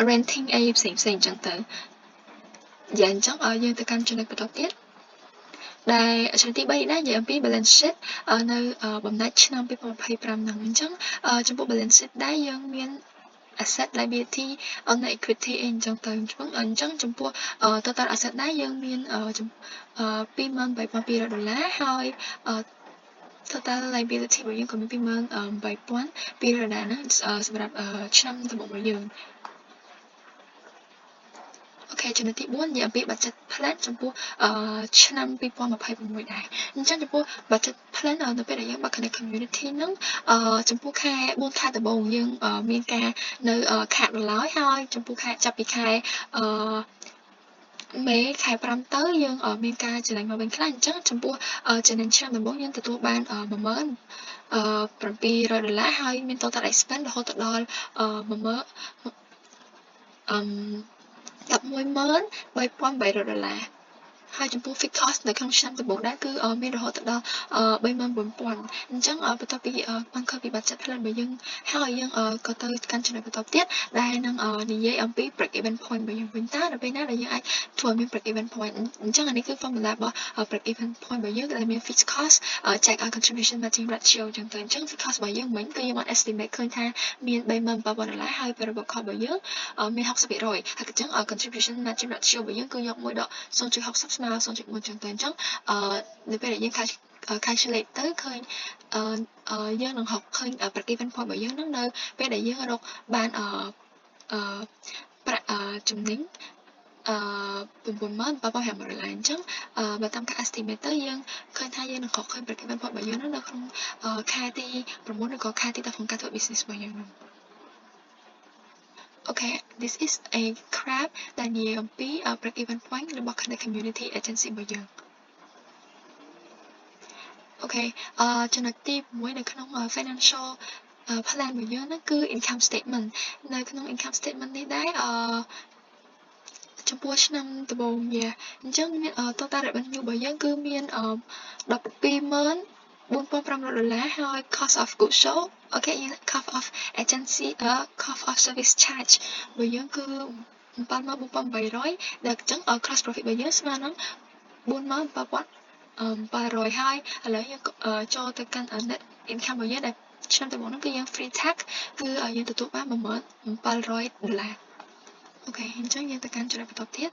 renting អីផ្សេងផ្សេងអញ្ចឹងទៅយ៉ាងអញ្ចឹងឲ្យយើងទៅកាន់ចំណុចបន្តទៀត ដែលចំណុចទី3នេះដែរនិយាយអំពី balance sheet នៅបំណាច់ឆ្នាំ2025ហ្នឹងអញ្ចឹងចំពោះ balance sheet ដែរយើងមាន asset liability និង equity អីអញ្ចឹងទៅអញ្ចឹងចំពោះ total asset ដែរយើងមាន23,200ដុល្លារហើយ total liability របស់យើងក៏មាន28,200ដុល្លារហ្នឹងសម្រាប់ឆ្នាំដំបូងរបស់យើង។ Okay ចំណុចទី4និយាយអំពី budget plan ចំពោះឆ្នាំ2026ដែរអញ្ចឹងចំពោះ budget plan នៅពេលដែលយើងបើក Connect Community ហ្នឹងចំពោះខែ4ខែដំបូងយើងមានការនៅខាតបន្លាយហើយចំពោះខែចាប់ពីខែអឺមេខែ5ទៅយើងមានការចំណេញមកវិញខ្លះអញ្ចឹងចំពោះចំណេញឆ្នាំដំបូងយើងទទួលបាន10700ដុល្លារហើយមាន total expense រហូតដល់10000អឺ113,300ដុល្លារហើយចំពោះ fixed cost នៅក្នុងឆ្នាំដំបូងដែរគឺមានរហូតដល់34,000អញ្ចឹងបន្ទាប់ពីបានឃើញពី budget plan របស់យើងហើយយើងក៏ទៅកាន់ចំណុចបន្តទៀតដែលនឹងនិយាយអំពី break even point របស់យើងវិញតើនៅពេលណាដែលយើងអាចធ្វើឲ្យមាន break even point អញ្ចឹងអានេះគឺ formula របស់ break even point របស់យើងដែលមាន fixed cost ចែកឲ្យ contribution margin ratio អញ្ចឹងទៅអញ្ចឹង fixed cost របស់យើងមិញគឺយើងបាន estimate ឃើញថាមាន37,000ដុល្លារហើយ variable cost របស់យើងមាន60%ហើយអញ្ចឹង contribution margin ratio របស់យើងគឺយក1ដក0.60ស្មើ0.1អញ្ចឹងទៅអញ្ចឹងនៅពេលដែលយើង calculate ទៅឃើញយើងនឹងរកឃើញ break even point របស់យើងនឹងនៅពេលដែលយើងរកបានអឺប្រាក់ចំណេញអឺ97500ដុល្លារអញ្ចឹងបើតាមការ estimate ទៅយើងឃើញថាយើងនឹងរកឃើញ break even point របស់យើងនឹងនៅក្នុងខែទី9ឬក៏ខែទី10ក្នុងការធ្វើ business របស់យើងនោះ។ Okay, this is a graph ដែលនិយាយអំពី break even point របស់ Connect Community Agency របស់យើង។ Okay ចំណុចទី6នៅក្នុង financial plan របស់យើងហ្នឹងគឺ income statement។ នៅក្នុង income statement នេះដែរអឺចំពោះឆ្នាំដំបូងយ៉ាអញ្ចឹងមាន total revenue របស់យើងគឺមាន124,500ដុល្លារហើយ cost of goods sold okay យើង cost of agency cost of service charge របស់យើងគឺ74,800ដែលអញ្ចឹង gross profit របស់យើងស្មើនឹង47,700ហើយឥឡូវយើងចូលទៅកាន់ net income របស់យើងដែលឆ្នាំដំបូងហ្នឹងគឺយើង pre tax គឺយើងទទួលបាន17,700ដុល្លារ។ Okay អញ្ចឹងយើងទៅកាន់ចំណុចបន្តទៀត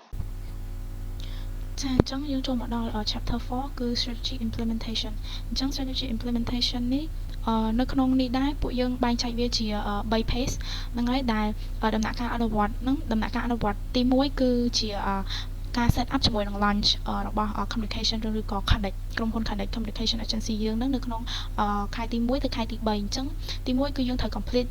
ចាអញ្ចឹងយើងចូលមកដល់ chapter 4គឺ strategy implementation។ អញ្ចឹង strategy implementation នេះនៅក្នុងនេះដែរពួកយើងបែងចែកវាជា3 phase ហ្នឹងហើយដែលដំណាក់កាលអនុវត្តហ្នឹងដំណាក់កាលអនុវត្តទី1គឺជាការ set up ជាមួយនឹង launch របស់ communication ឬក៏ Connect ក្រុមហ៊ុន Connect Communication Agency យើងនឹងនៅក្នុងខែទី1ទៅខែទី3អញ្ចឹងទី1គឺយើងត្រូវ complete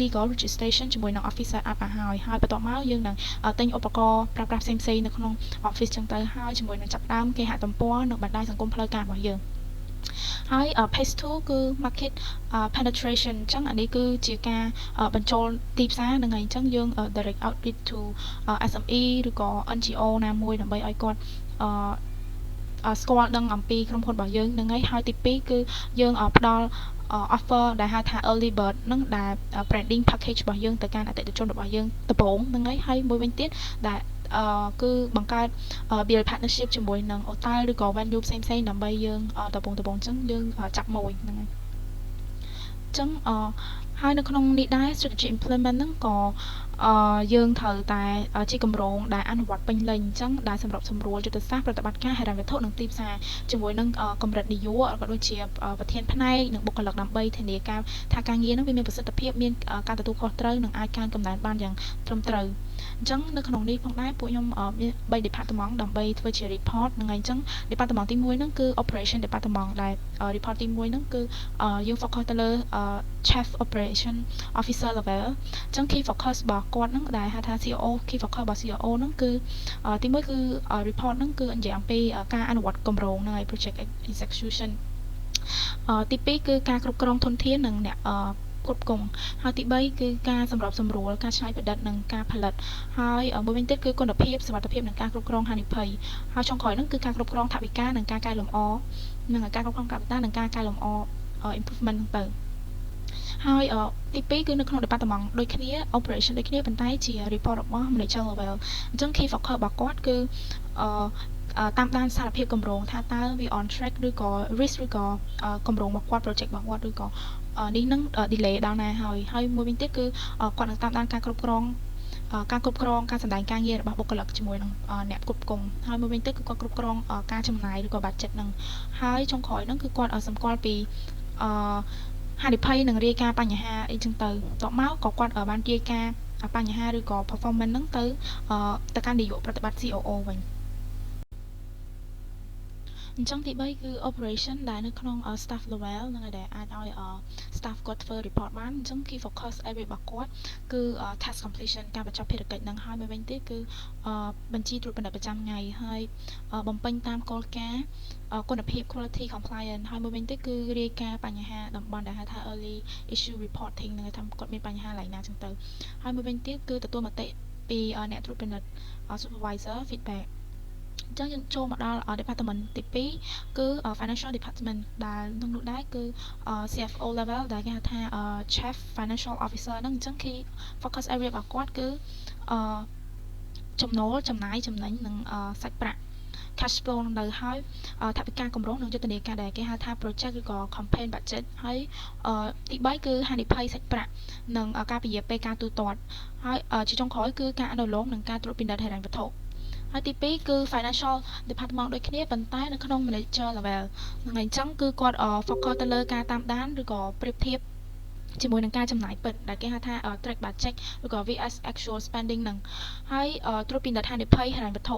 legal registration ជាមួយនឹង office set up ឲ្យហើយហើយបន្ទាប់មកយើងនឹងទិញឧបករណ៍ប្រើប្រាស់ផ្សេងៗនៅក្នុង office ចឹងទៅហើយជាមួយនឹងចាប់ដើមគេហទំព័រនិងបណ្ដាញសង្គមផ្លូវការរបស់យើងហើយ phase 2គឺ market penetration អញ្ចឹងអានេះគឺជាការបញ្ចូលទីផ្សារហ្នឹងហើយអញ្ចឹងយើង direct outreach to SME ឬក៏ NGO ណាមួយដើម្បីឲ្យគាត់ស្គាល់ដឹងអំពីក្រុមហ៊ុនរបស់យើងហ្នឹងហើយហើយទី2គឺយើងផ្ដល់ offer ដែលហៅថា early bird ហ្នឹងដែល branding package របស់យើងទៅកាន់អតិថិជនរបស់យើងដំបូងហ្នឹងហើយហើយមួយវិញទៀតដែលគឺបង្កើត build partnership ជាមួយនឹង hotel ឬក៏ venue ផ្សេងៗដើម្បីយើងដំបូងដំបូងអញ្ចឹងយើងចាប់មួយហ្នឹងហើយអញ្ចឹងអហើយនៅក្នុងនេះដែរ strategy implement ហ្នឹងក៏អឺយើងត្រូវតែជាគម្រោងដែលអនុវត្តពេញលេញអញ្ចឹងដែលសម្របសម្រួលយុទ្ធសាស្ត្រប្រតិបត្តិការហិរញ្ញវត្ថុនិងទីផ្សារជាមួយនឹងកម្រិតនយោបាយក៏ដូចជាប្រធានផ្នែកនិងបុគ្គលិកដើម្បីធានាការថាការងារហ្នឹងវាមានប្រសិទ្ធភាពមានការទទួលខុសត្រូវនិងអាចកើនកំណើនបានយ៉ាងត្រឹមត្រូវអញ្ចឹងនៅក្នុងនេះផងដែរពួកខ្ញុំមាន3 department ដើម្បីធ្វើជា report ហ្នឹងហើយអញ្ចឹង department ទី1ហ្នឹងគឺ operation department ដែល report ទី1ហ្នឹងគឺយើង focus ទៅលើ chief operation officer level អញ្ចឹង key focus របស់គាត់ហ្នឹងដែលហៅថា COO key focus របស់ COO ហ្នឹងគឺទី1គឺ report ហ្នឹងគឺនិយាយអំពីការអនុវត្តគម្រោងហ្នឹងហើយ project execution ទី2គឺការគ្រប់គ្រងធនធាននិងអ្នកគ្រប់គងហើយទី3គឺការសម្របសម្រួលការច្នៃប្រឌិតនិងការផលិតហើយមួយវិញទៀតគឺគុណភាពសុវត្ថិភាពនិងការគ្រប់គ្រងហានិភ័យហើយចុងក្រោយហ្នឹងគឺការគ្រប់គ្រងថវិកានិងការកែលម្អនិងការគ្រប់គ្រងថវិកានិងការកែលម្អ improvement ហ្នឹងទៅហើយទី2គឺនៅក្នុង department ដូចគ្នា operation ដូចគ្នាប៉ុន្តែជា report របស់ manager level អញ្ចឹង key focus របស់គាត់គឺអឺ តាមដានស្ថានភាពគម្រោងថាតើវា on track ឬក៏ risk ឬក៏គម្រោងរបស់គាត់ project របស់គាត់ឬក៏នេះនឹង delay ដល់ណាហើយហើយមួយវិញទៀតគឺគាត់នឹងតាមដានការគ្រប់គ្រងការសម្ដែងការងាររបស់បុគ្គលិកជាមួយនឹងអ្នកគ្រប់គ្រងហើយមួយវិញទៀតគឺគាត់គ្រប់គ្រងការចំណាយឬក៏ budget ហ្នឹងហើយចុងក្រោយហ្នឹងគឺគាត់សម្គាល់ពីអឺហានិភ័យនិងរាយការណ៍បញ្ហាអីចឹងទៅតបមកក៏គាត់បានរាយការណ៍បញ្ហាឬក៏ performance ហ្នឹងទៅកាន់នាយកប្រតិបត្តិ COO វិញអញ្ចឹងទី3គឺ operation ដែលនៅក្នុង staff level នឹងដែលអាចឲ្យ staff គាត់ធ្វើ report បានអញ្ចឹង key focus area របស់គាត់គឺ task completion ការបញ្ចប់ភារកិច្ចនឹងហើយមួយវិញទៀតគឺបញ្ជីត្រួតពិនិត្យប្រចាំថ្ងៃហើយបំពេញតាមគោលការណ៍គុណភាព quality compliance ហើយមួយវិញទៀតគឺរាយការណ៍បញ្ហាតំបន់ដែលហៅថា early issue reporting នឹងថាគាត់មានបញ្ហាឡើយណាចឹងទៅហើយមួយវិញទៀតគឺទទួលមតិពីអ្នកត្រួតពិនិត្យ supervisor feedback អញ្ចឹងយើងចូលមកដល់ department ទី2គឺ financial department ដែលក្នុងនោះដែរគឺ CFO level ដែលគេហៅថា Chief Financial Officer ហ្នឹងអញ្ចឹង key focus area របស់គាត់គឺចំណូលចំណាយចំណេញនិងសាច់ប្រាក់ cash flow នឹងនៅហើយថវិកាគម្រោងនិងយុទ្ធនាការដែលគេហៅថា project ឬក៏ campaign budget ហើយទី3គឺហានិភ័យសាច់ប្រាក់និងការពន្យាពេលការទូទាត់ហើយជាចុងក្រោយគឺការអនុលោមនិងការត្រួតពិនិត្យហិរញ្ញវត្ថុហើយទី2គឺ financial department ដូចគ្នាប៉ុន្តែនៅក្នុង manager level ហ្នឹងហើយអញ្ចឹងគឺគាត់ focus ទៅលើការតាមដានឬក៏ប្រៀបធៀបជាមួយនឹងការចំណាយពិតដែលគេហៅថា track budget ឬក៏ vs actual spending ហ្នឹងហើយត្រួតពិនិត្យហានិភ័យហិរញ្ញវត្ថុ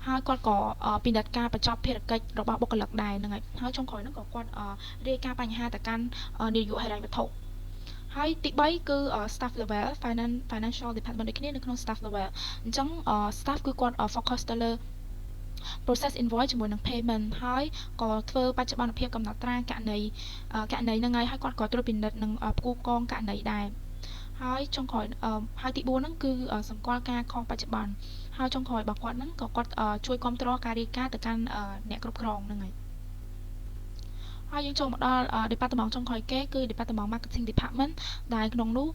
ហើយគាត់ក៏ពិនិត្យការបញ្ចប់ភារកិច្ចរបស់បុគ្គលិកដែរហ្នឹងហើយហើយចុងក្រោយហ្នឹងក៏គាត់រាយការណ៍បញ្ហាទៅកាន់នាយកហិរញ្ញវត្ថុហើយទី3គឺ staff level financial department ដូចគ្នានៅក្នុង staff level អញ្ចឹង staff គឺគាត់ focus ទៅលើ process invoice ជាមួយនឹង payment ហើយក៏ធ្វើបច្ចុប្បន្នភាពកំណត់ត្រាករណីករណីហ្នឹងហើយហើយគាត់ក៏ត្រួតពិនិត្យនិងផ្គូផ្គងករណីដែរហើយចុងក្រោយហើយទី4ហ្នឹងគឺសម្គាល់ការខុសបច្ចុប្បន្នហើយចុងក្រោយរបស់គាត់ហ្នឹងក៏គាត់ជួយគ្រប់គ្រងការរាយការណ៍ទៅកាន់អ្នកគ្រប់គ្រងហ្នឹងហើយហើយយើងចូលមកដល់ department ចុងក្រោយគេគឺ department marketing department ដែលក្នុងនោះ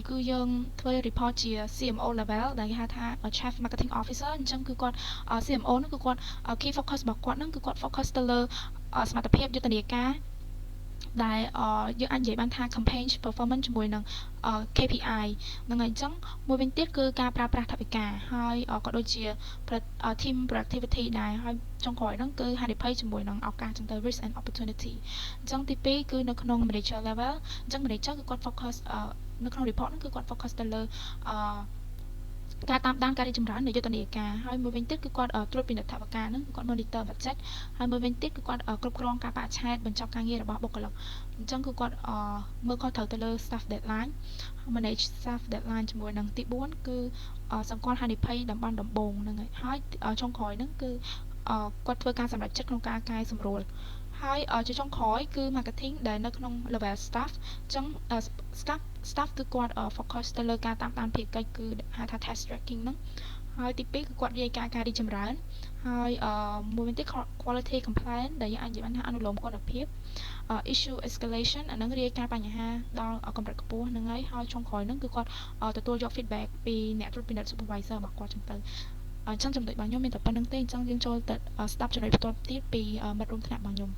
គឺយើងធ្វើ report ជា CMO level ដែលគេហៅថា Chief Marketing Officer អញ្ចឹងគឺគាត់ CMO ហ្នឹងគឺគាត់ key focus របស់គាត់ហ្នឹងគឺគាត់ focus ទៅលើសមត្ថភាពយុទ្ធនាការដែលយើងអាចនិយាយបានថា campaign performance ជាមួយនឹង KPI ហ្នឹងហើយអញ្ចឹងមួយវិញទៀតគឺការប្រើប្រាស់ថវិកាហើយក៏ដូចជា team productivity ដែរហើយចុងក្រោយហ្នឹងគឺហានិភ័យជាមួយនឹងឱកាសចឹងទៅ risk and opportunity អញ្ចឹងទី2គឺនៅក្នុង manager level អញ្ចឹង manager គឺគាត់ focus នៅក្នុង report ហ្នឹងគឺគាត់ focus ទៅលើអឺការតាមដានការរីកចម្រើននៃយុទ្ធនាការហើយមួយវិញទៀតគឺគាត់ត្រួតពិនិត្យថវិកាហ្នឹងគាត់ monitor budget ហើយមួយវិញទៀតគឺគាត់គ្រប់គ្រងការបរិច្ឆេទបញ្ចប់ការងាររបស់បុគ្គលិកអញ្ចឹងគឺគាត់មើលខុសត្រូវទៅលើ staff deadline manage staff deadline ជាមួយនឹងទី4គឺសម្គាល់ហានិភ័យតំបន់ដំបូងហ្នឹងហើយហើយចុងក្រោយហ្នឹងគឺគាត់ធ្វើការសម្រេចចិត្តក្នុងការកែសម្រួលហើយជាចុងក្រោយគឺ marketing ដែលនៅក្នុង level staff អញ្ចឹង staff គឺគាត់ focus ទៅលើការតាមដានភារកិច្ចគឺហៅថា task tracking ហ្នឹងហើយទី2គឺគាត់រាយការណ៍ការរីកចម្រើនហើយមួយវិញទៀត quality compliance ដែលយើងអាចនិយាយបានថាអនុលោមគុណភាព issue escalation អាហ្នឹងរាយការណ៍បញ្ហាដល់កម្រិតខ្ពស់ហ្នឹងហើយហើយចុងក្រោយហ្នឹងគឺគាត់ទទួលយក feedback ពីអ្នកត្រួតពិនិត្យ supervisor របស់គាត់ចឹងទៅអញ្ចឹងចំណុចរបស់ខ្ញុំមានតែប៉ុណ្្នឹងទេអញ្ចឹងយើងចូលទៅស្ដាប់ចំណុចបន្ទាប់ទៀតពីមិត្តរួមថ្នាក់របស់ខ្ញុំ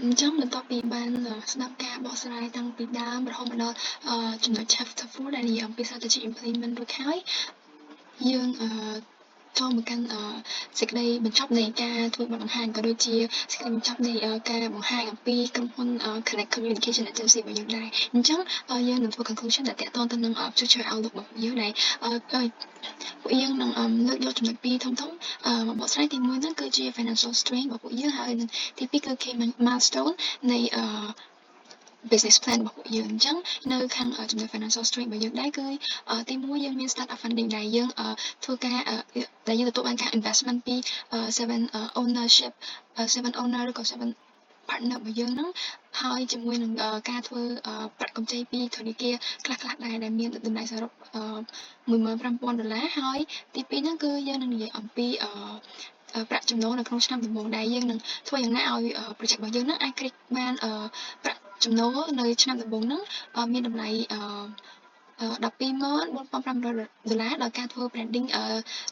អញ្ចឹងបន្ទាប់ពីបានស្ដាប់ការបកស្រាយតាំងពីដើមរហូតមកដល់ចំណុច chapter 4ដែលនិយាយអំពី strategy implement រួចហើយយើងចូលមកកាន់សេចក្តីបញ្ចប់នៃការធ្វើបទបង្ហាញក៏ដូចជាសេចក្តីបញ្ចប់នៃការបង្ហាញអំពីក្រុមហ៊ុន Connect Communication Agency របស់យើងដែរអញ្ចឹងយើងនឹងធ្វើ conclusion ដែលទាក់ទងទៅនឹង future outlook របស់យើងដែលពួកយើងនឹងលើកយកចំណុចពីរធំៗមកបកស្រាយទី1ហ្នឹងគឺជា financial strength របស់ពួកយើងហើយទី2គឺ key milestone នៃ business plan របស់ពួកយើងអញ្ចឹងនៅខាងចំណុច financial strength របស់យើងដែរគឺទីមួយយើងមាន start up funding ដែលយើងធ្វើការដែលយើងទទួលបានការ investment ពី seven ownership seven owner ឬក៏ seven partner របស់យើងហ្នឹងហើយជាមួយនឹងការធ្វើប្រាក់កម្ចីពីធនាគារខ្លះៗដែរដែលមានតម្លៃសរុប15,000ដុល្លារហើយទីពីរហ្នឹងគឺយើងនឹងនិយាយអំពីប្រាក់ចំណូលនៅក្នុងឆ្នាំដំបូងដែលយើងនឹងធ្វើយ៉ាងណាឲ្យ project របស់យើងហ្នឹងអាចគ្រីចបានប្រាក់ចំណូលនៅឆ្នាំដំបូងហ្នឹងមានតម្លៃ 124,500ដុល្លារដោយការធ្វើ branding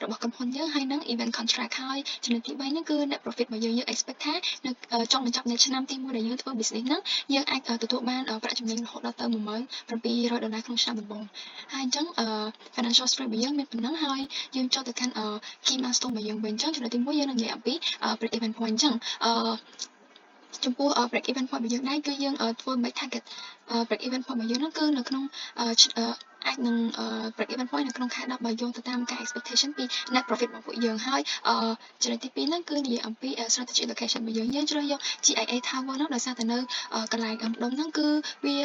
របស់ក្រុមហ៊ុនយើងហើយនិង event contract ហើយចំណុចទី3ហ្នឹងគឺ net profit របស់យើងយើង expect ថានៅចុងបញ្ចប់នៃឆ្នាំទី1ដែលយើងធ្វើ business ហ្នឹងយើងអាចទទួលបានប្រាក់ចំណេញរហូតដល់ទៅ17,000ដុល្លារក្នុងឆ្នាំដំបូងហើយអញ្ចឹង financial strength របស់យើងមានប៉ុណ្ណឹងហើយយើងចូលទៅកាន់ key milestone របស់យើងវិញអញ្ចឹងចំណុចទី1យើងនឹងនិយាយអំពី break even point អញ្ចឹងចំពោះ break even point របស់យើងដែរគឺយើងធ្វើមិន target break even point របស់យើងហ្នឹងគឺនៅក្នុងអាចនឹង break even point នៅក្នុងខែ10បើយោងទៅតាមការ expectation ពី net profit របស់ពួកយើងហើយចំណុចទី2ហ្នឹងគឺនិយាយអំពី strategic location របស់យើងយើងជ្រើសយក GIA Tower ហ្នឹងដោយសារតែនៅកន្លែងម្ដុំហ្នឹងគឺវា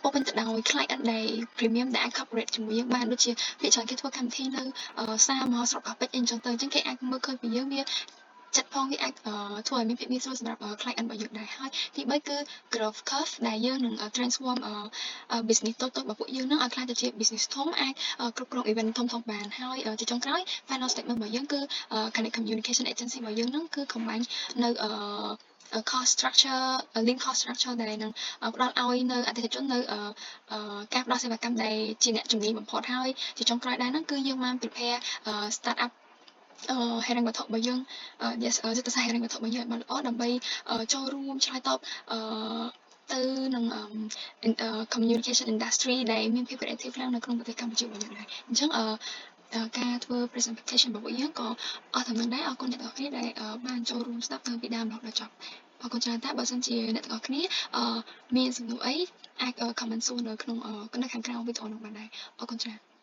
ពោពេញទៅដោយ client ដែល premium ដែលអាច corporate ជាមួយយើងបានដូចជាភាគច្រើនគេធ្វើកម្មវិធីនៅសាមហោស្រពកោះពេជ្រអីចឹងទៅអញ្ចឹងគេអាចមើលឃើញពីយើងវាចិត្តផងវាអាចធ្វើឲ្យមានភាពងាយស្រួលសម្រាប់ client របស់យើងដែរហើយទី3គឺ growth curve ដែលយើងនឹង transform business តូចៗរបស់ពួកយើងនឹងឲ្យក្លាយទៅជា business ធំអាចគ្រប់គ្រង event ធំៗបានហើយជាចុងក្រោយ final statement របស់យើងគឺ Connect Communication Agency របស់យើងនឹងគឺ combine នៅ cost structure lean cost structure ដែលនឹងផ្ដល់ឲ្យនៅអតិថិជននៅការផ្ដល់សេវាកម្មដែលជាអ្នកជំនាញបំផុតហើយជាចុងក្រោយដែរហ្នឹងគឺយើងបាន prepare start up ហិរញ្ញវត្ថុរបស់យើង yes យុទ្ធសាស្ត្រហិរញ្ញវត្ថុរបស់យើងឲ្យបានល្អដើម្បីចូលរួមឆ្លើយតបទៅនឹង communication industry ដែលមានភាព creative ខ្លាំងនៅក្នុងប្រទេសកម្ពុជារបស់យើងដែរអញ្ចឹងការធ្វើ presentation របស់ពួកយើងក៏អស់តែនឹងដែរអរគុណអ្នកទាំងអស់គ្នាដែលបានចូលរួមស្ដាប់តាំងពីដើមរហូតដល់ចប់អរគុណច្រើនតែបើសិនជាអ្នកទាំងអស់គ្នាមានសំណួរអីអាច comment សួរនៅក្នុងនៅខាងក្រោមវីដេអូនោះបានដែរអរគុណច្រើន។